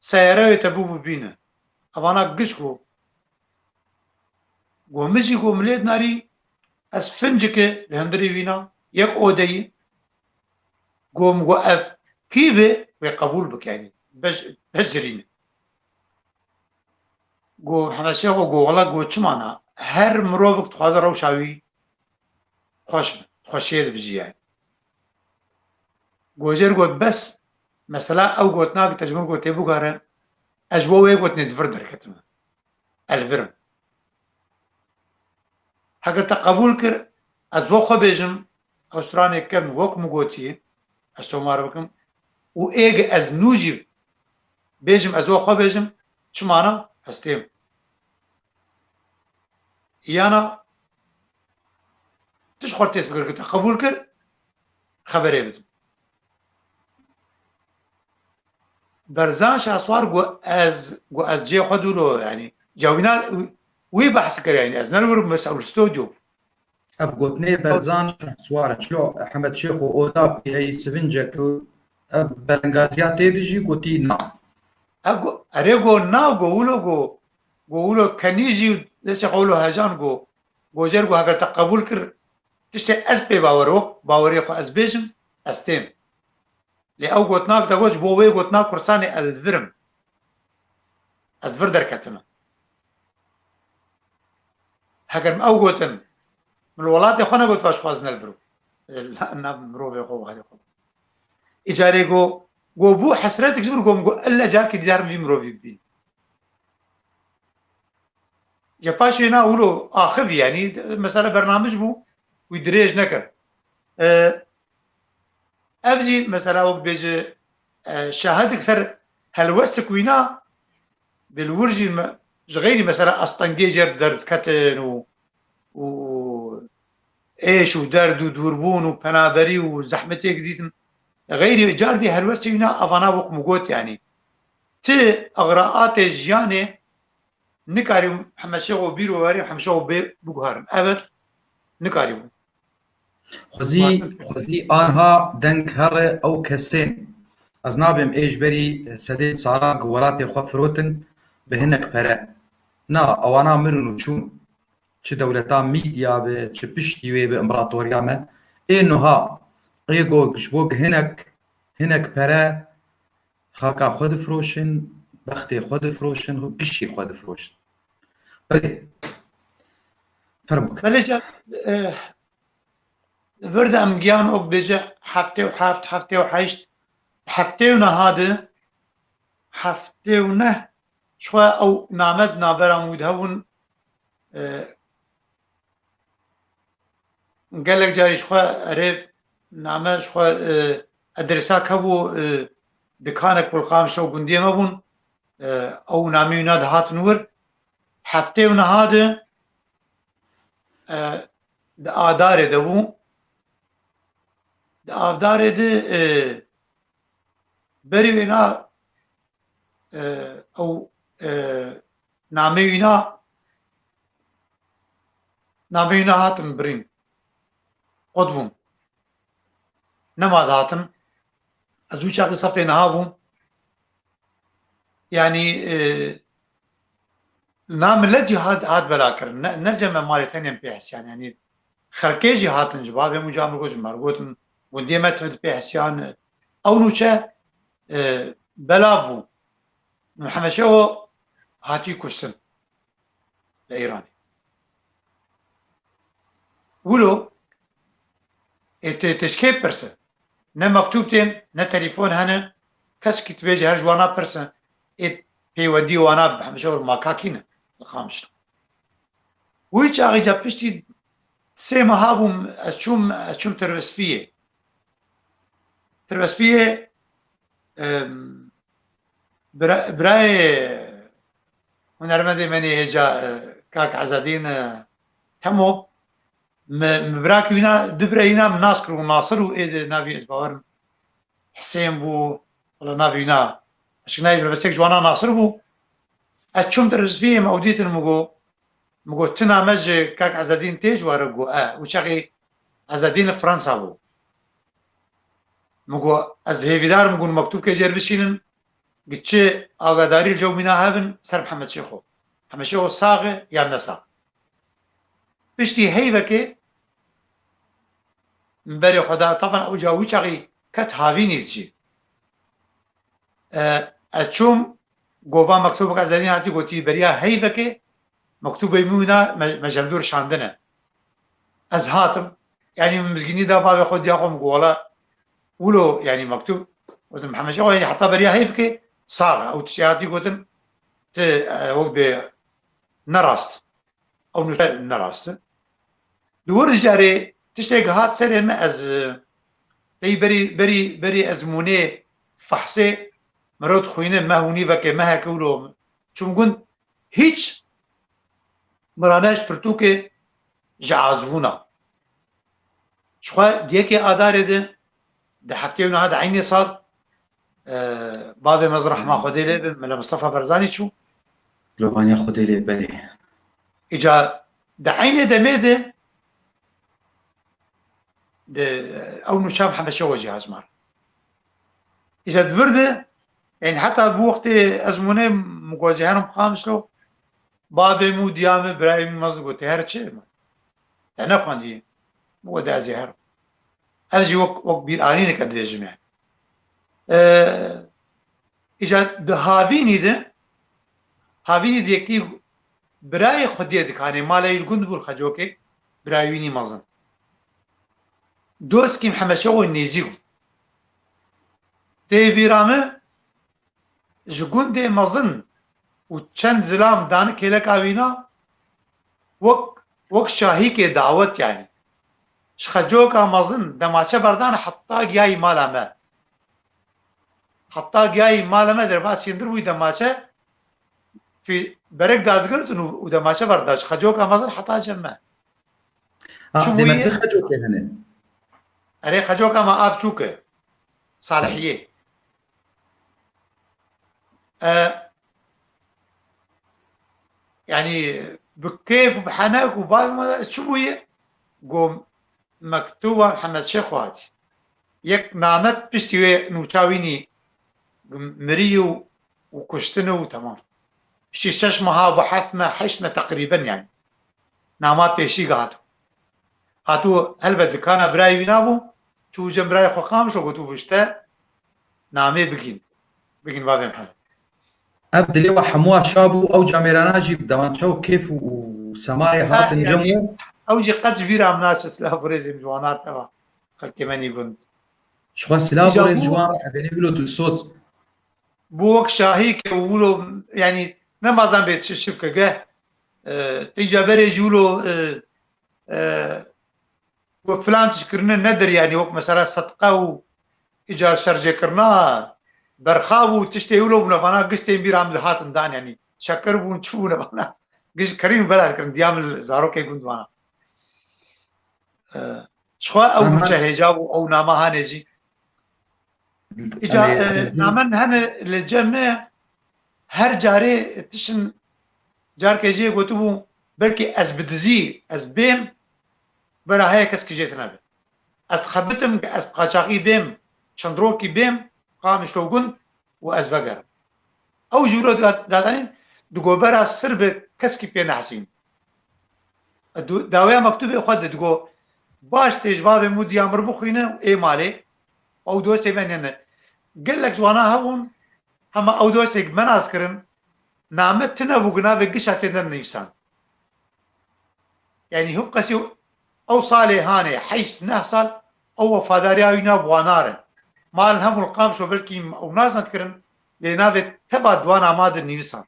Seyareyê te bû bibîne. Evana giş go. Go min jî go milêt narî, ez fincike li hundirê wîna, yek odeyî. Go min go ev kî be, wê qebûl bike, yanî bej-, bejirîne. Go Mihemed Şêxo go wela go çima na? Her mirovek dixwaze rewşa wî xweş be, xweşiyê dibijî yani. Go jê re got bes, mesela ew gotina ki te ji min got tê bigare, ez ji bo wê gotinê di vir derketime. Ez li vir im. Heger te qebûl kir, ez bo xwe bêjim, ew stranê kevn wek min gotiye, ez tomar bikim. Û êge ez nû jî bêjim, ez bo xwe bêjim, çima na, ez têm. Yana tu ji xwe tê fikir kir, te qebûl kir, xeberê bidim. Berzan Şahswar got ez, got ez cihê xwe dûlo, yanî cawîna wî behs kir, yanî ez ne li wir bûm, bes ew li stodyo bû. Ev gotinê Berzan Şahswar e. Çilo Hemed Şêxo oda ku heyî sivincek û ev belengaziya tê de jî gotî na. Ev go, erê go na, go wilo go, go wilo kenî jî destê xwe wilo hejan go, go jêr go heger te qebûl kir, tiştê ez pê bawer, wek bawerê xwe ez bêjim, ez têm. Lê ew gotinak de got, ji bo wê gotina Kurdistanê ez li vir im. Ez vir derketime. Heger min ew gotin, min li welatê xwe negot, paş xwazine li vir. Na, na mirovê xwe, walê xwe. Îcarê go, go bû hesretik ji min, go min go, elle carkê dî car vî mirovî bibîn. Ya paşê na wilo axivî, yanî mesela bernamij bû, wî dirêj nekir. E, ev jî mesela wek bêje, e, şahidek ser helwestik wîna, bi li wir jî me, ji xeyrî mesela astengê jê re derdiketin û, û êş û derd û dûrbûn û penaberî û zehmetê dîtin. Xeyrî car dî helwestê wîna evana wek min got, yanî ti igraatê jiyanê nikarî Hemed Şêxo bîr û werê Hemed Şêxo bê biguherin. Evet, nikarî bû. Xwezî, xwezî anha deng here ew kesên. Ez nabêm ê ji berî sedê sala ku welatê xwe firotin bi hinek pere. Na, ewana mirin û çûn. Çi dewleta Mîdya be, çi piştî wê be împaratoriya me. Ê nuha, ê go ji bo hinek, hinek pere, xaka xwe difiroşin, bextê xwe difiroşin, giştî xwe difiroşin. Belê. Fermo. Belê can, e, Vir de em giyan ok bêje heftê û heft, heftê û heşt, heftê û neha de, heftê û neh, ji xwe ew name di navbera min û di hebûn, e, gelek carî ji xwe erê name ji xwe, e, edrêsa kebû, e, dikanek Qulqamşe û gundiyê me bûn, e, ew namê wîna dihatin wir. Heftê û neha de, e, di Adarê de bû. Di Adarê de, e, berî wêna, e, ew, e, namê wîna, namê wîna hatin birîn. Qut bûm. Nema dihatim. Ez wî çaxî sefê niha bûm. Yanî, e, na millet jî hat, hat bela kirin. Ne, ne cem me malê tenê em pê hesiyan. Yanî xelkê jî hatin ji bavê min û ca min got ji me re gotin, gundiyê me tiv di pê hesiyan. Ew nûçe, e, bela bû. Mihemed Şeho hatî kuştin li Îranê. Wilo ê tê, tê ji kê pirse? Ne mektûb tên, ne telefon hene, kes ki dibêje her ji wana pirse, ê peywendî wana bi hemşe makakî ne, li Qamişlo. Wî çaxî ca piştî sê meha bûm, ez çûm, ez çûm Tirbespiyê. Tirbespiyê, em, bira-, birayê hunermendê me nê hêja, e, kak Ezedîn, e, Temo, mi, mi birakî wîna, du birayê wîna min nas kir û Nasir û ê di navî ez bawerim Hisên bû, wala navî wîna, eşik navî birbestek ji wana Nasir bû. Ez çûm Tirbespiyê, me ew dîtin, min got, min got, tu name ji kak Ezedîn tê ji we re? Got, e. Û çaxî Ezedîn li Fransa bû. Min got, ez hêvîdar im, min got, mektûbkê jê re bişînin, gi çi agadarî li cewmîna hebin ser Mihemed Şêxo. Mihemed Şêxo sax e yan ne sax? Piştî heyvekê min berê xwe da, taban ew ca wî çaxî ket havînî jî. E, ez çûm, gova mektûbek Ezedîn hatî gotî, beriya heyvekê mektûbê min wîna me, me ji hevdû re şandine. Ez hatim, yanî min mizgînî da bavê xwe, diya xwe, min got, wela wilo, yanî mektûb, gotim, Mihemed Şêxo, yanî heta beriya heyvekê sax e. Ew tiştê hatî gotin, ti, e, wek bê ne rast. Ew nûçe ne rast e. Di wir carê tiştek hat serê me, ez, e, tey berî, berî, berî ezmûnê fehsê mirov dixwîne, me hûnî veke, me heke wilo çûm gund, hîç mirane ji pirtûkê ji azbûna. Ji xwe di yekê Adarê de, di heftê û neha de eynê sal, e, bavê me zirehma Xwedê lê be, Mela Mistefa Barzanî çû. Lovaniya Xwedê lê be. Îca di eynê demê de, di ew nûça Mihemed Şeho jî hajmar. Îca di vir de, yanî heta bi wextê ezmûnê min got, ez ê herim Qamişlo, bavê min û diya min, birayê min mezin got, tê here çi? Te nexwendî? Min got, de ez ê herim. Ev jî wek, wek bîranîneke dibêjim yani. Ee, îca di havînî de, havînî de yekî birayê Xwediyê dikanê, malê wî li gund bû li Xecokê, birayê wînî mezin. Doskî Mihemed Şeho nêzîk bû. Tê bîra min, ji gundê mezin û çend zilam dane kêleka wîna, wek, wek şahîkê dawet yanî. Ji Xecoka mezin demaçe berdane heta giyayî mala me. Heta giyayî mala me, derbas çêndir bûyî demaçe, fî-, berek dadigirtin û, û demaçe berda. Ji Xecoka mezin heta cem me. Ha, çi demek bûyî? Di Xecokê hene. Erê, Xecoka me av çûk e. Salihiyê. E, yanî bi kêf û bi henek û bavê me çi bûye? Got, mektuba Mihemed Şêxo hatî. Yek name piştî wê nûça wînî mirî û, û kuştin û temam. Piştî şeş meha bû, heft me, heşt me teqrîben yanî. Nama pêşî ge hatû. Hatû helbet dikana birayê wî nabû, çû cem birayê xwe Qamişlo, gotû, bû işte namê bigîn. Bigîn bavê Mihemed. Ev dilê we hemû şa bû, ew camêrana jî bi dewançe û kêf û, û semayê ha, hatin cem yanî, we? Ew jî qet ji bîra min naçe, silav û rêzê min ji wana re teva xelkê me nî gund. Ji xwe silav û rêz ji wan re, evênê wilo dilsoz. Bû wek şahî ke wilo, yanî ne mazan bê çi şiv ke geh, e, tîca berê jî wilo, e, e, ku filan tişt kirine nedir, yanî wek mesela sedqe û îcar şerjêkirina berxab û tiştê wilo bûne vana, giş tên bîra min dihatin dan, yanî şekir bûn, çi bûne vana, giş kirîn bela dikirin, diya min li zarokê gund vana. E, Ji xwe ew nûçe hêja bû, ew nama hanê jî. Îca, e, namen hene li cem me, her carê tişin, carkê jê gotibû, belkî ez bi dizî, ez bêm, bera heye kes ki jê tine be. Ez dixebitim ki ez bi qaçaxî bêm, çend rokî bêm, Qamişlo gund û ez vegerim. Ew jî wilo dihat-, dihatanîn, digo bera sir bi keskî pê nehesîn. Du-, dawiya mektûbê xwe de digo, baş tê ji bavê min û diya min re bixwîne û ê malê, ew dostê me nêne. Gelek ji wana hebûn, hema ew dostê me nas kirin, name tune bû ku navê gişa tê de nivîsan. Yanî hûn qesî ew salê hanê, heşt neh sal, ew wefadariya wî nav wana re. Malin hebûn li Qamişlo belkî ew nas nedikirin, lê navê teva di wana ma de nivîsan.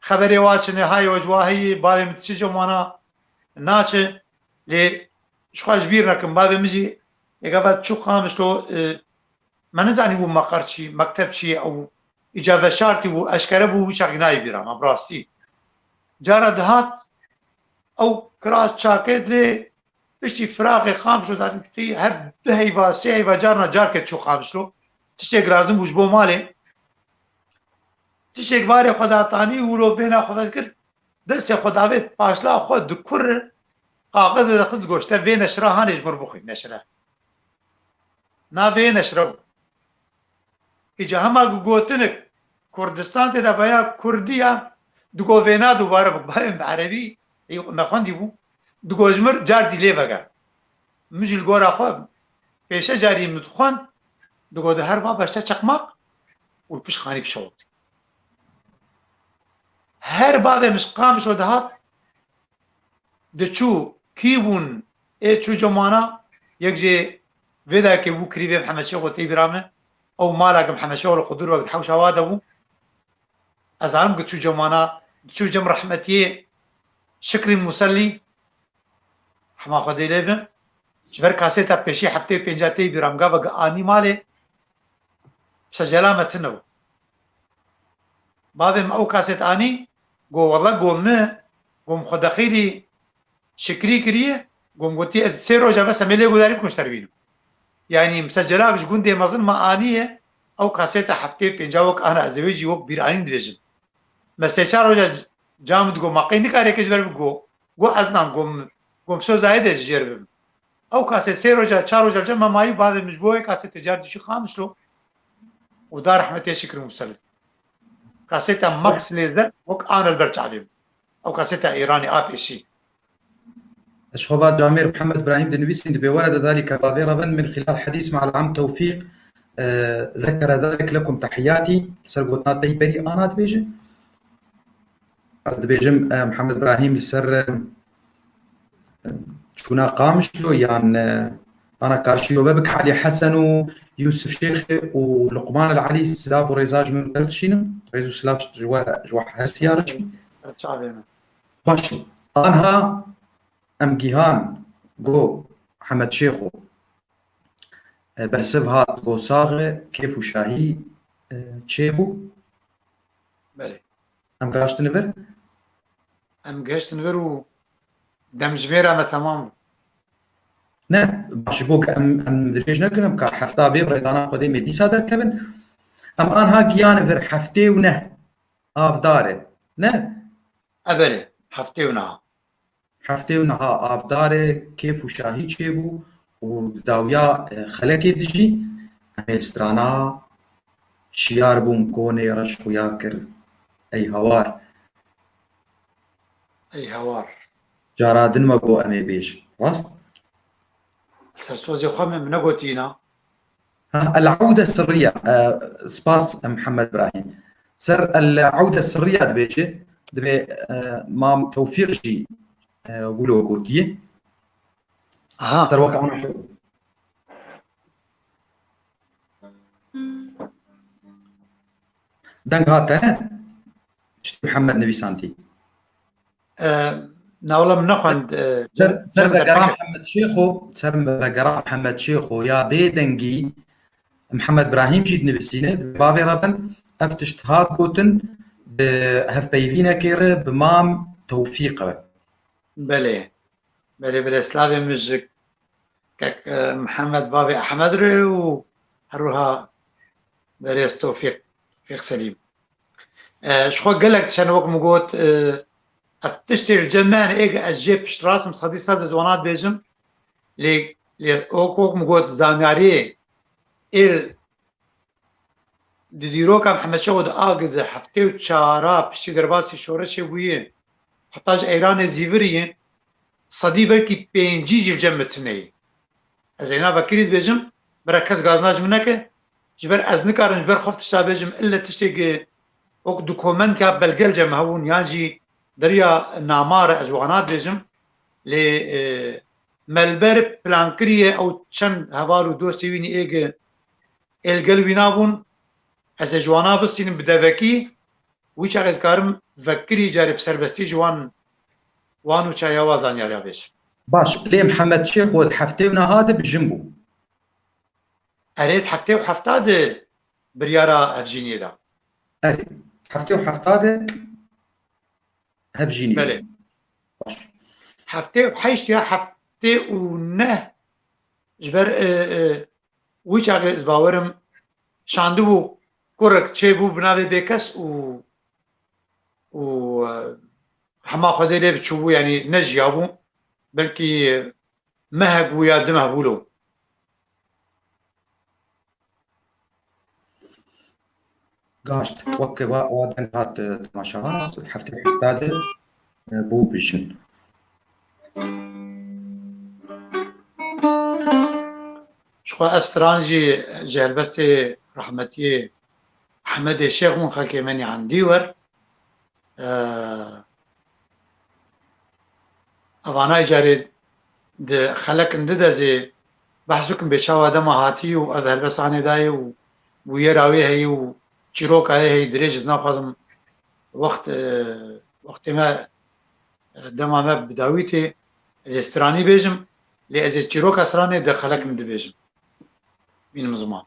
Xeberê wa çi ne, hayê we ji wa heyî, bavê min diçe cem wana, naçe, lê ji xwe ji bîr nekim, bavê min jî êgava çû Qamişlo, e, me nizanî bû meqer çi, mekteb çi ye, ew îca veşartî bû, eşkere bû, wî çaxî nayê bîra me, bi rastî. Cara dihat, ew kira çakê dê, piştî firaxê Qamişlo datî, her du heyva, sê heyva carna carke çû Qamişlo. Tiştê girazin bû ji bo malê. Tiştê barê xwe datanî, wilo bêhna xwe vedikir, destê xwe davêt paşla xwe dikur, qaxizê dixist, digoşte vê neşira hanê ji min bixwîn, neşire. Navê yê neşire bû. Îca hema ku gotinik Kurdistan tê de veya Kurdiya, digo vêna dubare bik, bavê min bi erebî, ey nexwendî bû, digo ji mir car dî lê vege. Min jî li gora xwe pêşe carî min dixwend, digo di her baba işte çakmak û li pişt xanî bişewitî. Her bavê min ji Qamişlo dihat, diçû, kî bûn ê çû cem wana, yek jê vê dayikê bû kirî vê Mihemed Şêxo tê bîra min, ew mala ki Mihemed Şêxo li Qudur wek di hewşa wa de bû. Ez zanim ki çû cem wana, diçû cem rehmetiyê Şikrî Musellî, rehma Xwedê lê be, ji ber kasêta pêşî heftê û pênca tê bîra min, gava ki anî malê, Misecela me tune bû. Bavê min ew kasêt anî, got, wele, got, min, got, min xwe dexîlî Şikrî kiriye, got, min gotî, ez sê roja bes em ê lê gudarî bikim ji te re bînim. Yanî misecelak ji gundê mezin me aniye, ew kasêta heftê û pênca wek ana ez ê wê jî wek bîranîn dibêjim. Me sê çar roja ca min digot, ma qey nikarê ke ji ber bik, got, got, ez nan, got, min, got, min soza hê de ji jêr bibim. Ew kasêt sê roja, çar roja li cem me mayî, bavê min ji bo wê kasêtê car dişî Qamişlo û da rehmetê Şikir Muselî. Kasêta Max Laser wek ana li ber çavê min. Ew kasêta Îranê a pêşî. Ji xwe va Camêr Mihemed Birahîm dinivîsîn, dibê were de dalî ke bavê re bin, min xilal hedîs me'al am Tewfîq, e, zekere zalik lekum tehiyatî, ser gotina te yî berî ana dibêje. Ez dibêjim, e, Mihemed Birahîm li ser, e, çûna Qamişlo yan, e, ana karşî we bik Elî Hesen û Yûsif Şêxê û Luqman el Elî silav û rêza ji min berdişînim. Rêz û silav ji we, ji we hestiya re jî. Çavê min. Baş. Anha em gihan go Hemed Şêxo, e, bersiv hat go sax e, kêf û şahî, e, çêbû. Belê. Em gaştin vir? Em gihiştin vir û demjimêra me temam bû. Ne, baş, ji bo ke em, em dirêj nekin, em ka hefta bê bi rêdana Xwedê me dîsa derkevin. Em anha giyan vir heftê û neh avdar e. Ne? E belê, heftê û neha. Heftê û neha avdar e, kêf û şahî çêbû û di dawiya, e, xelekê dijî em ê li strana şiyar bûm konê reş xuya kir. Ey hawar. Ey hawar. Cara din me got em ê bêjin. Rast? Li ser sozê xwe min, min negotî îna. Ha, El Ewde Sirriya, e, spas, e, Mihemed Birahîm. Ser El Ewde Sirriya dibêje, dibê, e, Mam Tewfîq jî e, Gulo gotiye. Aha. Ser wek ana deng hate ne? Tiştê Mihemed nivîsandî. E, na wela min nexwend, e, Ser, ser vegera Mihemed Şêxo, ser vegera Mihemed Şêxo ya bê dengî Mihemed Brahîm jî dinivîsîne, di bavê re bin, ev tişt hat gotin, bi hevpeyvînekê re bi Mam Tewfîq re. Belê. Belê, belê, slavê min ji kek, e, Mihemed bavê Ehmed re û her wiha berêz Tewfîq, Tewfîq Selîm. E, ji xwe gelek dişen wek min got, e, ev tiştê li cem me hene, êk ez jê piştrast im, sedî sed di wana dibêjim. Lê, lê wek, wek min got, zanyariyê ê di dîroka Mihemed Şêxo de agi di heftê û çara piştî derbasî şoreşê bûye, heta ji Eyranê zîvirî ye, sedî belkî pêncî jî li cem min tune ye. Ez êna vekirî dibêjim, bira kes gazina ji min neke, ji ber ez nikarim ji ber xwe tişta bêjim, ille tiştê gi wek dokument ya belge li cem hebûn, yan jî deriya nama re ez wana dibêjim, lê, e, me li ber plan kiriye, ew çend heval û dostê wî nî ê gi ê li gel wî nabûn, ez ê ji wana bistînim bi devekî, wî çax ez karim vekirî carê bi serbestî ji wan, wan û çaya wa zanyariya bêjim. Baş, lê Mihemed Şêxo di heftê û neha de bijin bû. Erê, di heftê û hefta de biryara hevjîniyê da. Erê, heftê û hefta de hevjîniyê. Belê. Baş. Heftê û heşt ya heftê û neh ji ber, e, e, wî çaxê ez bawerim şandibû, kurek çêbû bi navê bêkes û, û, e, hema Xwedê lê biçûbû, yanî nejiyabû. Belkî mehek bû ya du meh bû lo. Gaşt, wek wa, wa deng hat, e, temaşevan, heftê û hefta de, e, bû bijin. Ji xwe ev stran jî ji helbestê rehmetiyê Ehmedê Şêx bûn, xelkê me nî endî wer. E, Evana îcarê di xelek indi de zê behs bikim bê çawa dema hatî û ev helbest anê dayê û bûyera wê heyî û çîroka wê heyî dirêj, ez naxwazim wext, e, wextê me, e, dema me bi dawî tê, ez ê stranî bêjim, lê ez ê çîroka stranê di xelek indi bêjim. Bînim ziman.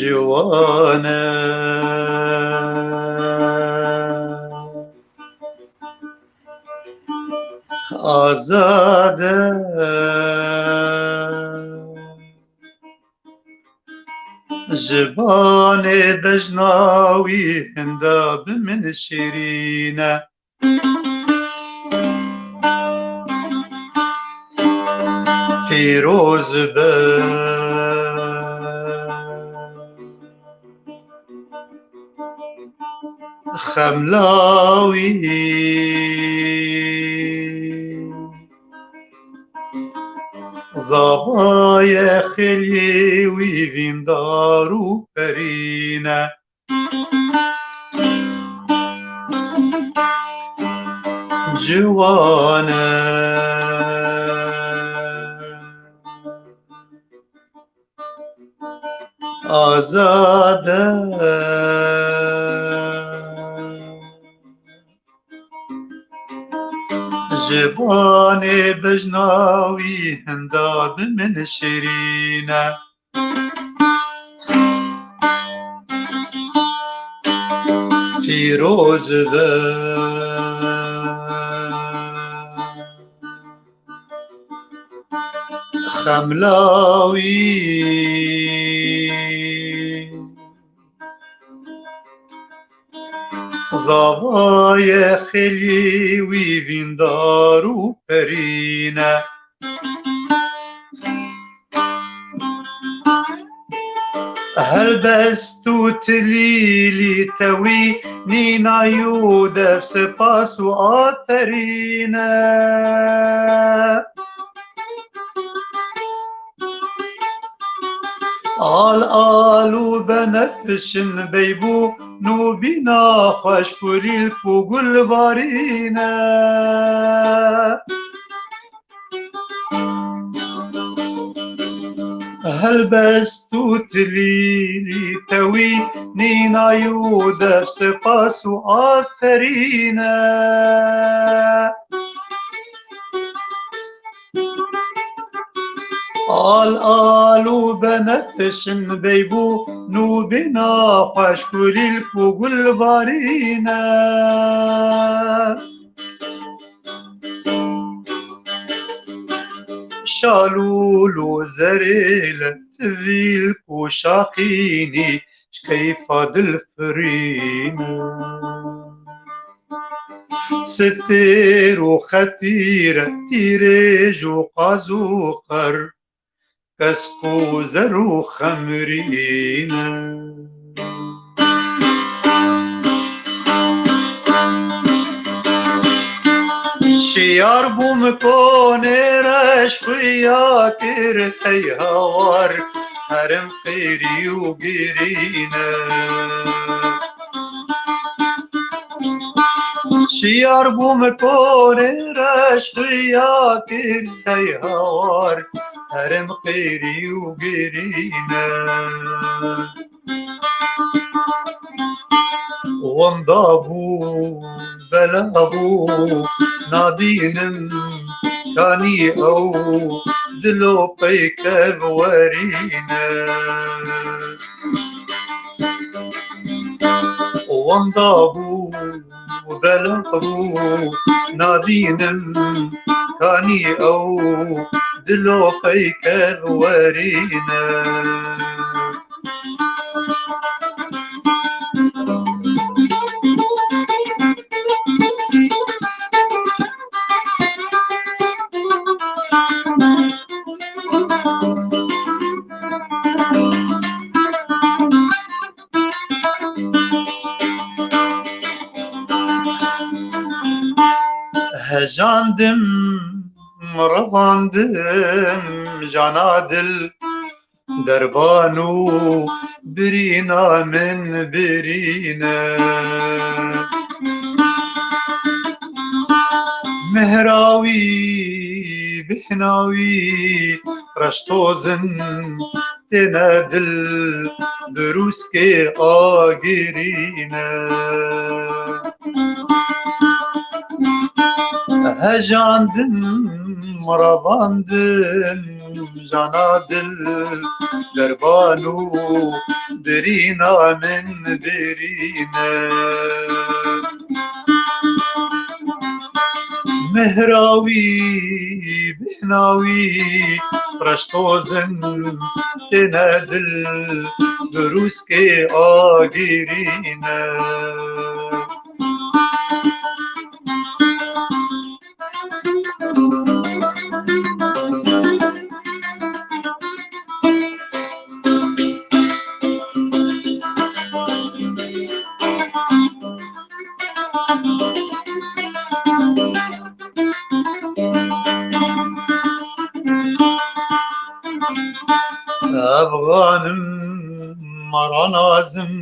Ciwan e, azad e, ji banê bejna wî hinda bi min şêrîn e. Pîroz be xemla wî, zava ye xêliyê wî vîndar û perîn e. Ciwan e, azad e, ji banê bejna wî hinda bi min şêrîn e. Pîroz be xemla wî, Zavayê xêlî wî vîndar û perîne. Helbest û tilîlî tewî nîna yû dev spas û aferîne. Al al û benefşin beybû nûbîna xweşk û lîlk û gulbarîne. Helbest û tilîlî tewî nîna yû dev spas û aferîne. Al al û benefşin beybû nûbîna xweşk û lîlk û gulbarîne. Şalûl û zerêl tivîlk û şaxînî ji keyfa dilfirîne. Stêr û xetîr tîrêj û qaz û qer kesk û zer û xemrîne. Şiyar bûm konê reş xuya kir hey hawar herem qêrî û girîne. Şiyar bûm konê reş xuya kir hey hawar herem qêrî û girîne. Wenda bû, bela bû, nabînim kanî ew dilo peykev werîne. Wenda bû, bela bû, nabînim kanî ew dilo peykev werîne. Hejandim, revandim, cana dil, derban û birîna min birîne. Mehra wî, bihna wî, reştozin têne dil, birûskê agirîne. Hejandim, revandim, cana dil, derban û dirîna min birîne. Mehra wî, bihna wî, reştozin têne dil, birûskê agirîne. Efxanim, ranazim,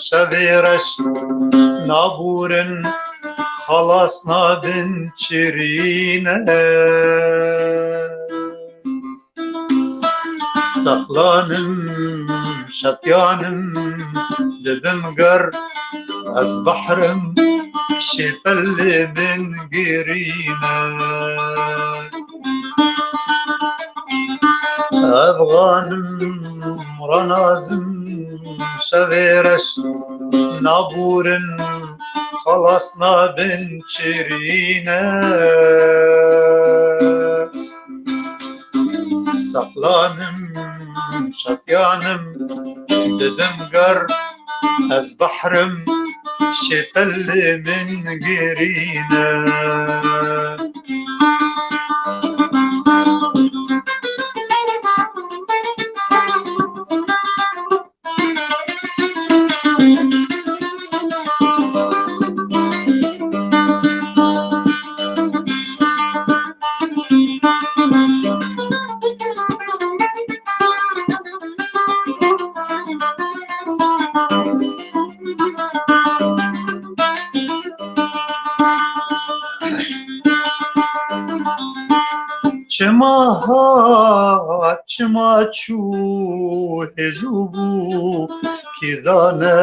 şevê reş nabûrin, xelas nabin çirîne. Seqlanim, şetiyanim, dibim ger, ez behrim, şêpelê min girîne. Efxanim, ranazim, şevê reş nabûrin, xelas nabin çirîne. Seqlanim, şetiyanim, dibim ger, ez behrim, şêtel min girîne. Çima hat, çima çû, hêzû bû, kî zane,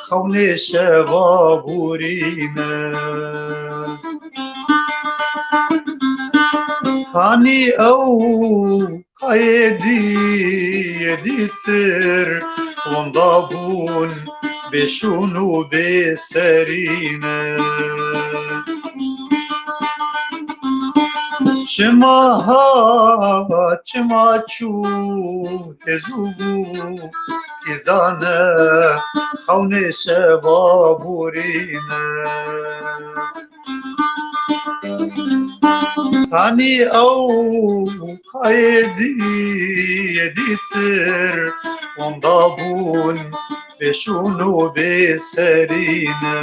xewnê şeva borîne. Hanî ew kayê dî yê dîtir, wenda bûn bêşûn û bêserîne. Çima hat, çima çû, hêzû bû, kî zane, xewnê şeva borîne. Hanî ew kayê dî yê dîtir, wenda bûn bêşûn û bêserîne.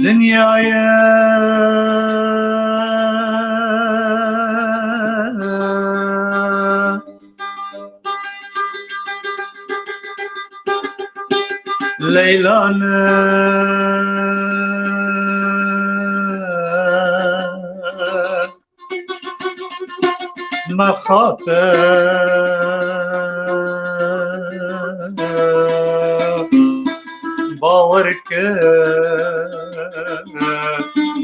Dinyayê Leyla ne mexabe, bawer ke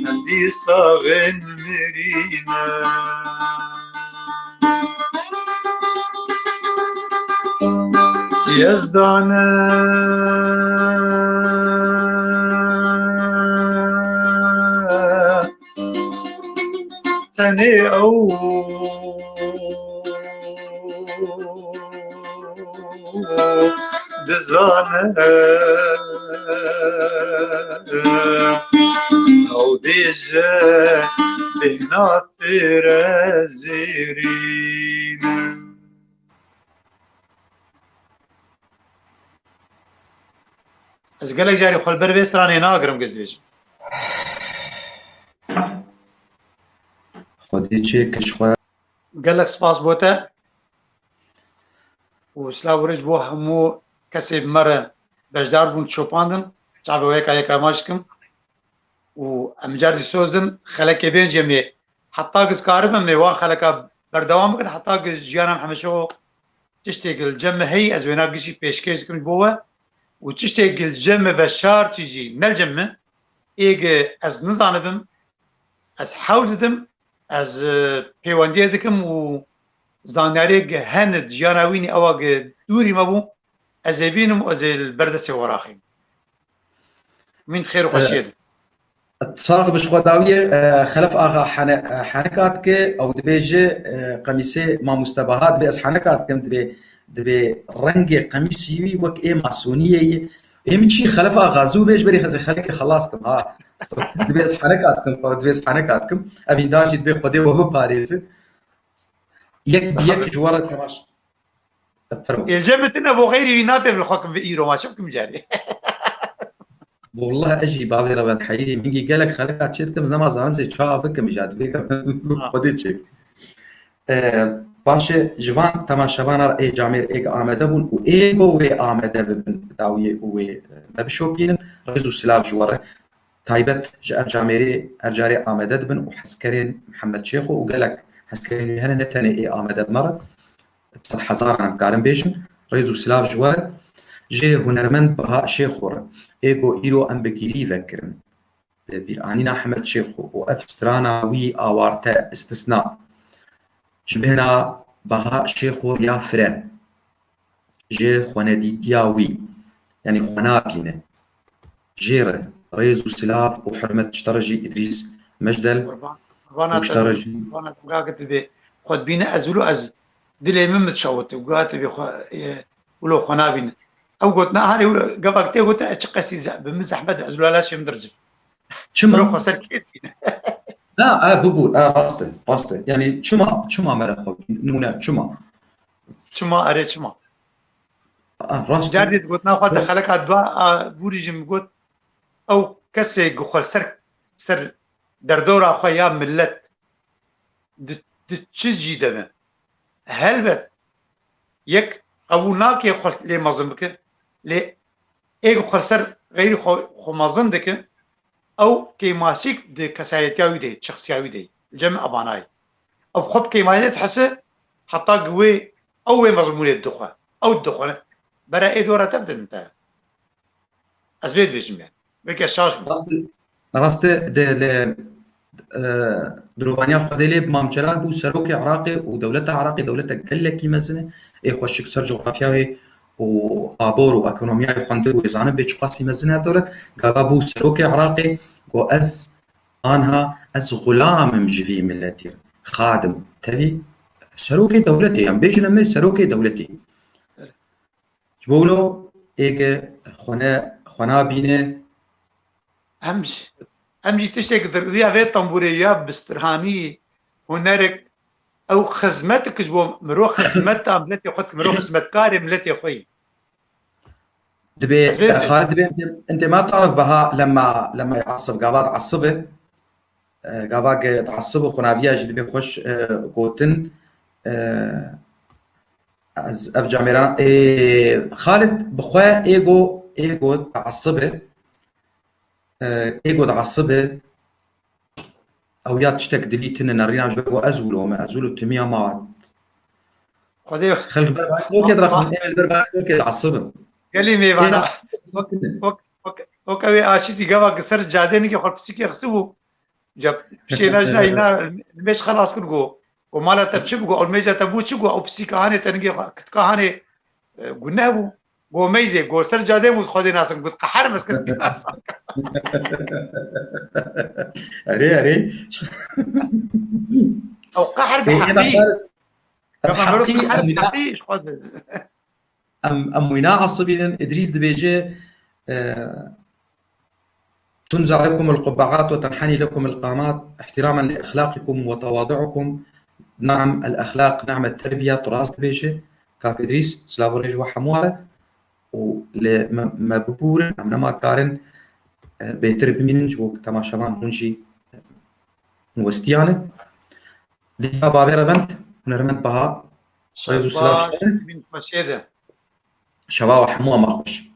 em dîsa xên mirîne. Yezdane tenê ew dizane, ew bêje bêhna pêre zêrîn. Ez gelek carî xwe li ber vê stranê nagirim, giz dibêjim. Xwedê çêkir ji xwe. Gelek spas bo te. Û silav û rêz bo hemû kesê bi me re beşdar bûn, şopandin. Çavê we yeka yeka maç dikim. Û em car dî soz din, xelekê bên jî em ê heta giz karibin, em ê wan xeleka berdewam bikin, heta giz jiyana em hemişe o tiştê gil cem me heyî, ez wêna gişî pêşkêş dikim ji bo we. Û tiştê gil cem me ve şar çî jî nel cem me, ê gi ez nizanibim, ez hewl didim, ez, e, pêwendiyê dikim û zanyariyê gi hene di jiyana wî nî ewa gi dûrî me bû, ez ê bînim û ez ê li ber destê we raxîm. Min xêr û xweşiyê di. Sax bi ji xwe dawiyê, e, Xelef Axa hene-, e, heneka dike, ew dibêje, e, qemîsê mamoste Baha, dibê ez heneka dikim, dibê, dibê rengê qemîsî wî wek ê masoniyê ye. Ê min çî Xelef Axa, zû bêj berî xelekê xelas kim, ha. Dibê ez heneka dikim, dibê ez heneka dikim. Evînda jî dibê Xwedê we biparêze. Yek bi yek ji we re temaş. Fermo. Êlcem min tune bo xeyrî wî napê min xwe kim vi îro ma çi bikim carê. Wallah ez jî bavê re ben heyîrî, min gî gelek xeleka çê dikim, zema zanim zê ça bikim îja dibê ke Ha. Xwedê çêk. E, paşê ji van temaşevana re ê camêr êk amede bûn û êgo wê amede bibin dawiyê û wê me bişopînin. Rêz û silav ji we re. Taybet ji ev camêrê her carê amede dibin û hezkerên Mihemed Şêxo û gelek hezkerên wî hene, ne tenê ê amede bi me re, bi sed hezaran em karin bêjin, rêz û silav ji we re, ji hunermend Baha Şêxo re, ê ku îro em bi gîrî vekirin, bi bîranîna Hemed Şêxo û ev strana wî awarte, istisna, ji bêhna Baha Şêxo ya fire, ji xwenedîtiya wî, yanî xwe nabîne. Jê re rêz û silav û hurmet ji te re jî Îdrîs Mejdel Qurban, qurbana û ji te re jî qurbana te, gagit dibê. xwe dibîne, ez wilo ez dilê min min dişewite, guhatê bê xwe, e, wilo xwe nabîne. Ew gotina, harê wilo gavak tê gotin, ez çi qesî ze-, bi min zehmet, ez wilo laşê min dircif. Çima? Wilo xwe ser kê dibîne. Ha, e, bibû, e, rast e, rast e. Yani çima, çima mere xwe, nimûne, çima? Çima, erê çima? E, rast e. Cardî gotina xwe di xeleka dua, a, bûrî jî min got, ew kesê ku xwe ser, ser derdora xwe ya millet di, di çi cî de be? Helbet, yek qebûl nake xwe lê mezin bike, lê ê xwe ser xeyrî xwe, xwe mezin dike, ew kêmasîk di kesayetiya wî de, şexsiya wî de, li cem evanayê. Ew xwe bi kêmasiyê dihese, heta ku wê, ew wê mezmûnê dixwe, ew dixwe. Bere ê dora te bidin te. Ez vê dibêjim yani. Belkî ez şaş bûm. Rast e, rast e, de, li, e, dirovaniya Xwedê lê bi Mam Celal bû serokê Iraqê û dewleta Iraqê dewletek gelekî mezin e. Ê xweşik ser cografyayê û abor û ekonomiyayê xwendibû, ê zanibê çiqasî mezin e ev dewlet. Gava bû serokê Iraqê, got, ez anha, ez xulam im ji vî miletî. Xadim, tevî serokê dewletê, yan bêjin em ê serokê dewletê. Ji bo wilo ê ke xwe ne, xwe nabîne. Em jî, em jî tiştek di riya vê tembûrê ya bistirhanî, hunerek, ew xizmetik ji bo mirov xizmeta miletê xwe dike, mirov xizmetkarê miletê xwe yî. Dibê, ez vê dibê. Xalid dibê, ente, ente ma tarif beha lema, lema yasib, gava diasibe. E, gava ke diasibe, xunaviya jî dibê xweş, e, gotin. E, Ez ev camêrana, ê, Xalid bi xwe êgo, êgo diasibe, e, êgo diasibe, ew ya tiştek dilî tine nerîna ji ber ku ez wilo me, ez wilo timiya ma. Xwedê xelk ber vay tokê diraxin, ê ber vay tokê diasibin. Gelî mêvana. Ê, wek, wek, wek, wek ew ê aşîtî gava ki ser cadê nike xwe pisîkê xistibû. Ja piştê ne jina îna nimêj xelas kir, got, got, mala te çi bû? Got, ew nimêja te bû çi? Got, ew pisîka hanê te nigê xwe, kitka hanê, e, guneh bû. Got, meyzê, got, ser cadê bû, Xwedê nasin, got, qeher me, ez kes nasin. Erê, erê. Ew qeher bi heqî. Ev heqî, qeher bi heqî, ji Xwedê. Em, em wîna esibînin, Îdrîs dibêje, e, تنزع لكم القبعات وتنحني لكم القامات احتراما لأخلاقكم وتواضعكم. نعم، الأخلاق نعم التربية، tu rast dibêje. Kak Îdrîs, silav û rêj we hemû were. Û lê me, me bibûrin, em nema karin, e, bêtir bimînin, ji bo temaşevan hûn jî, e, westiyan e. Dîsa bavê revend, hunermend Baha, rêz û silav şerê. Şeva we hemû ema xweş.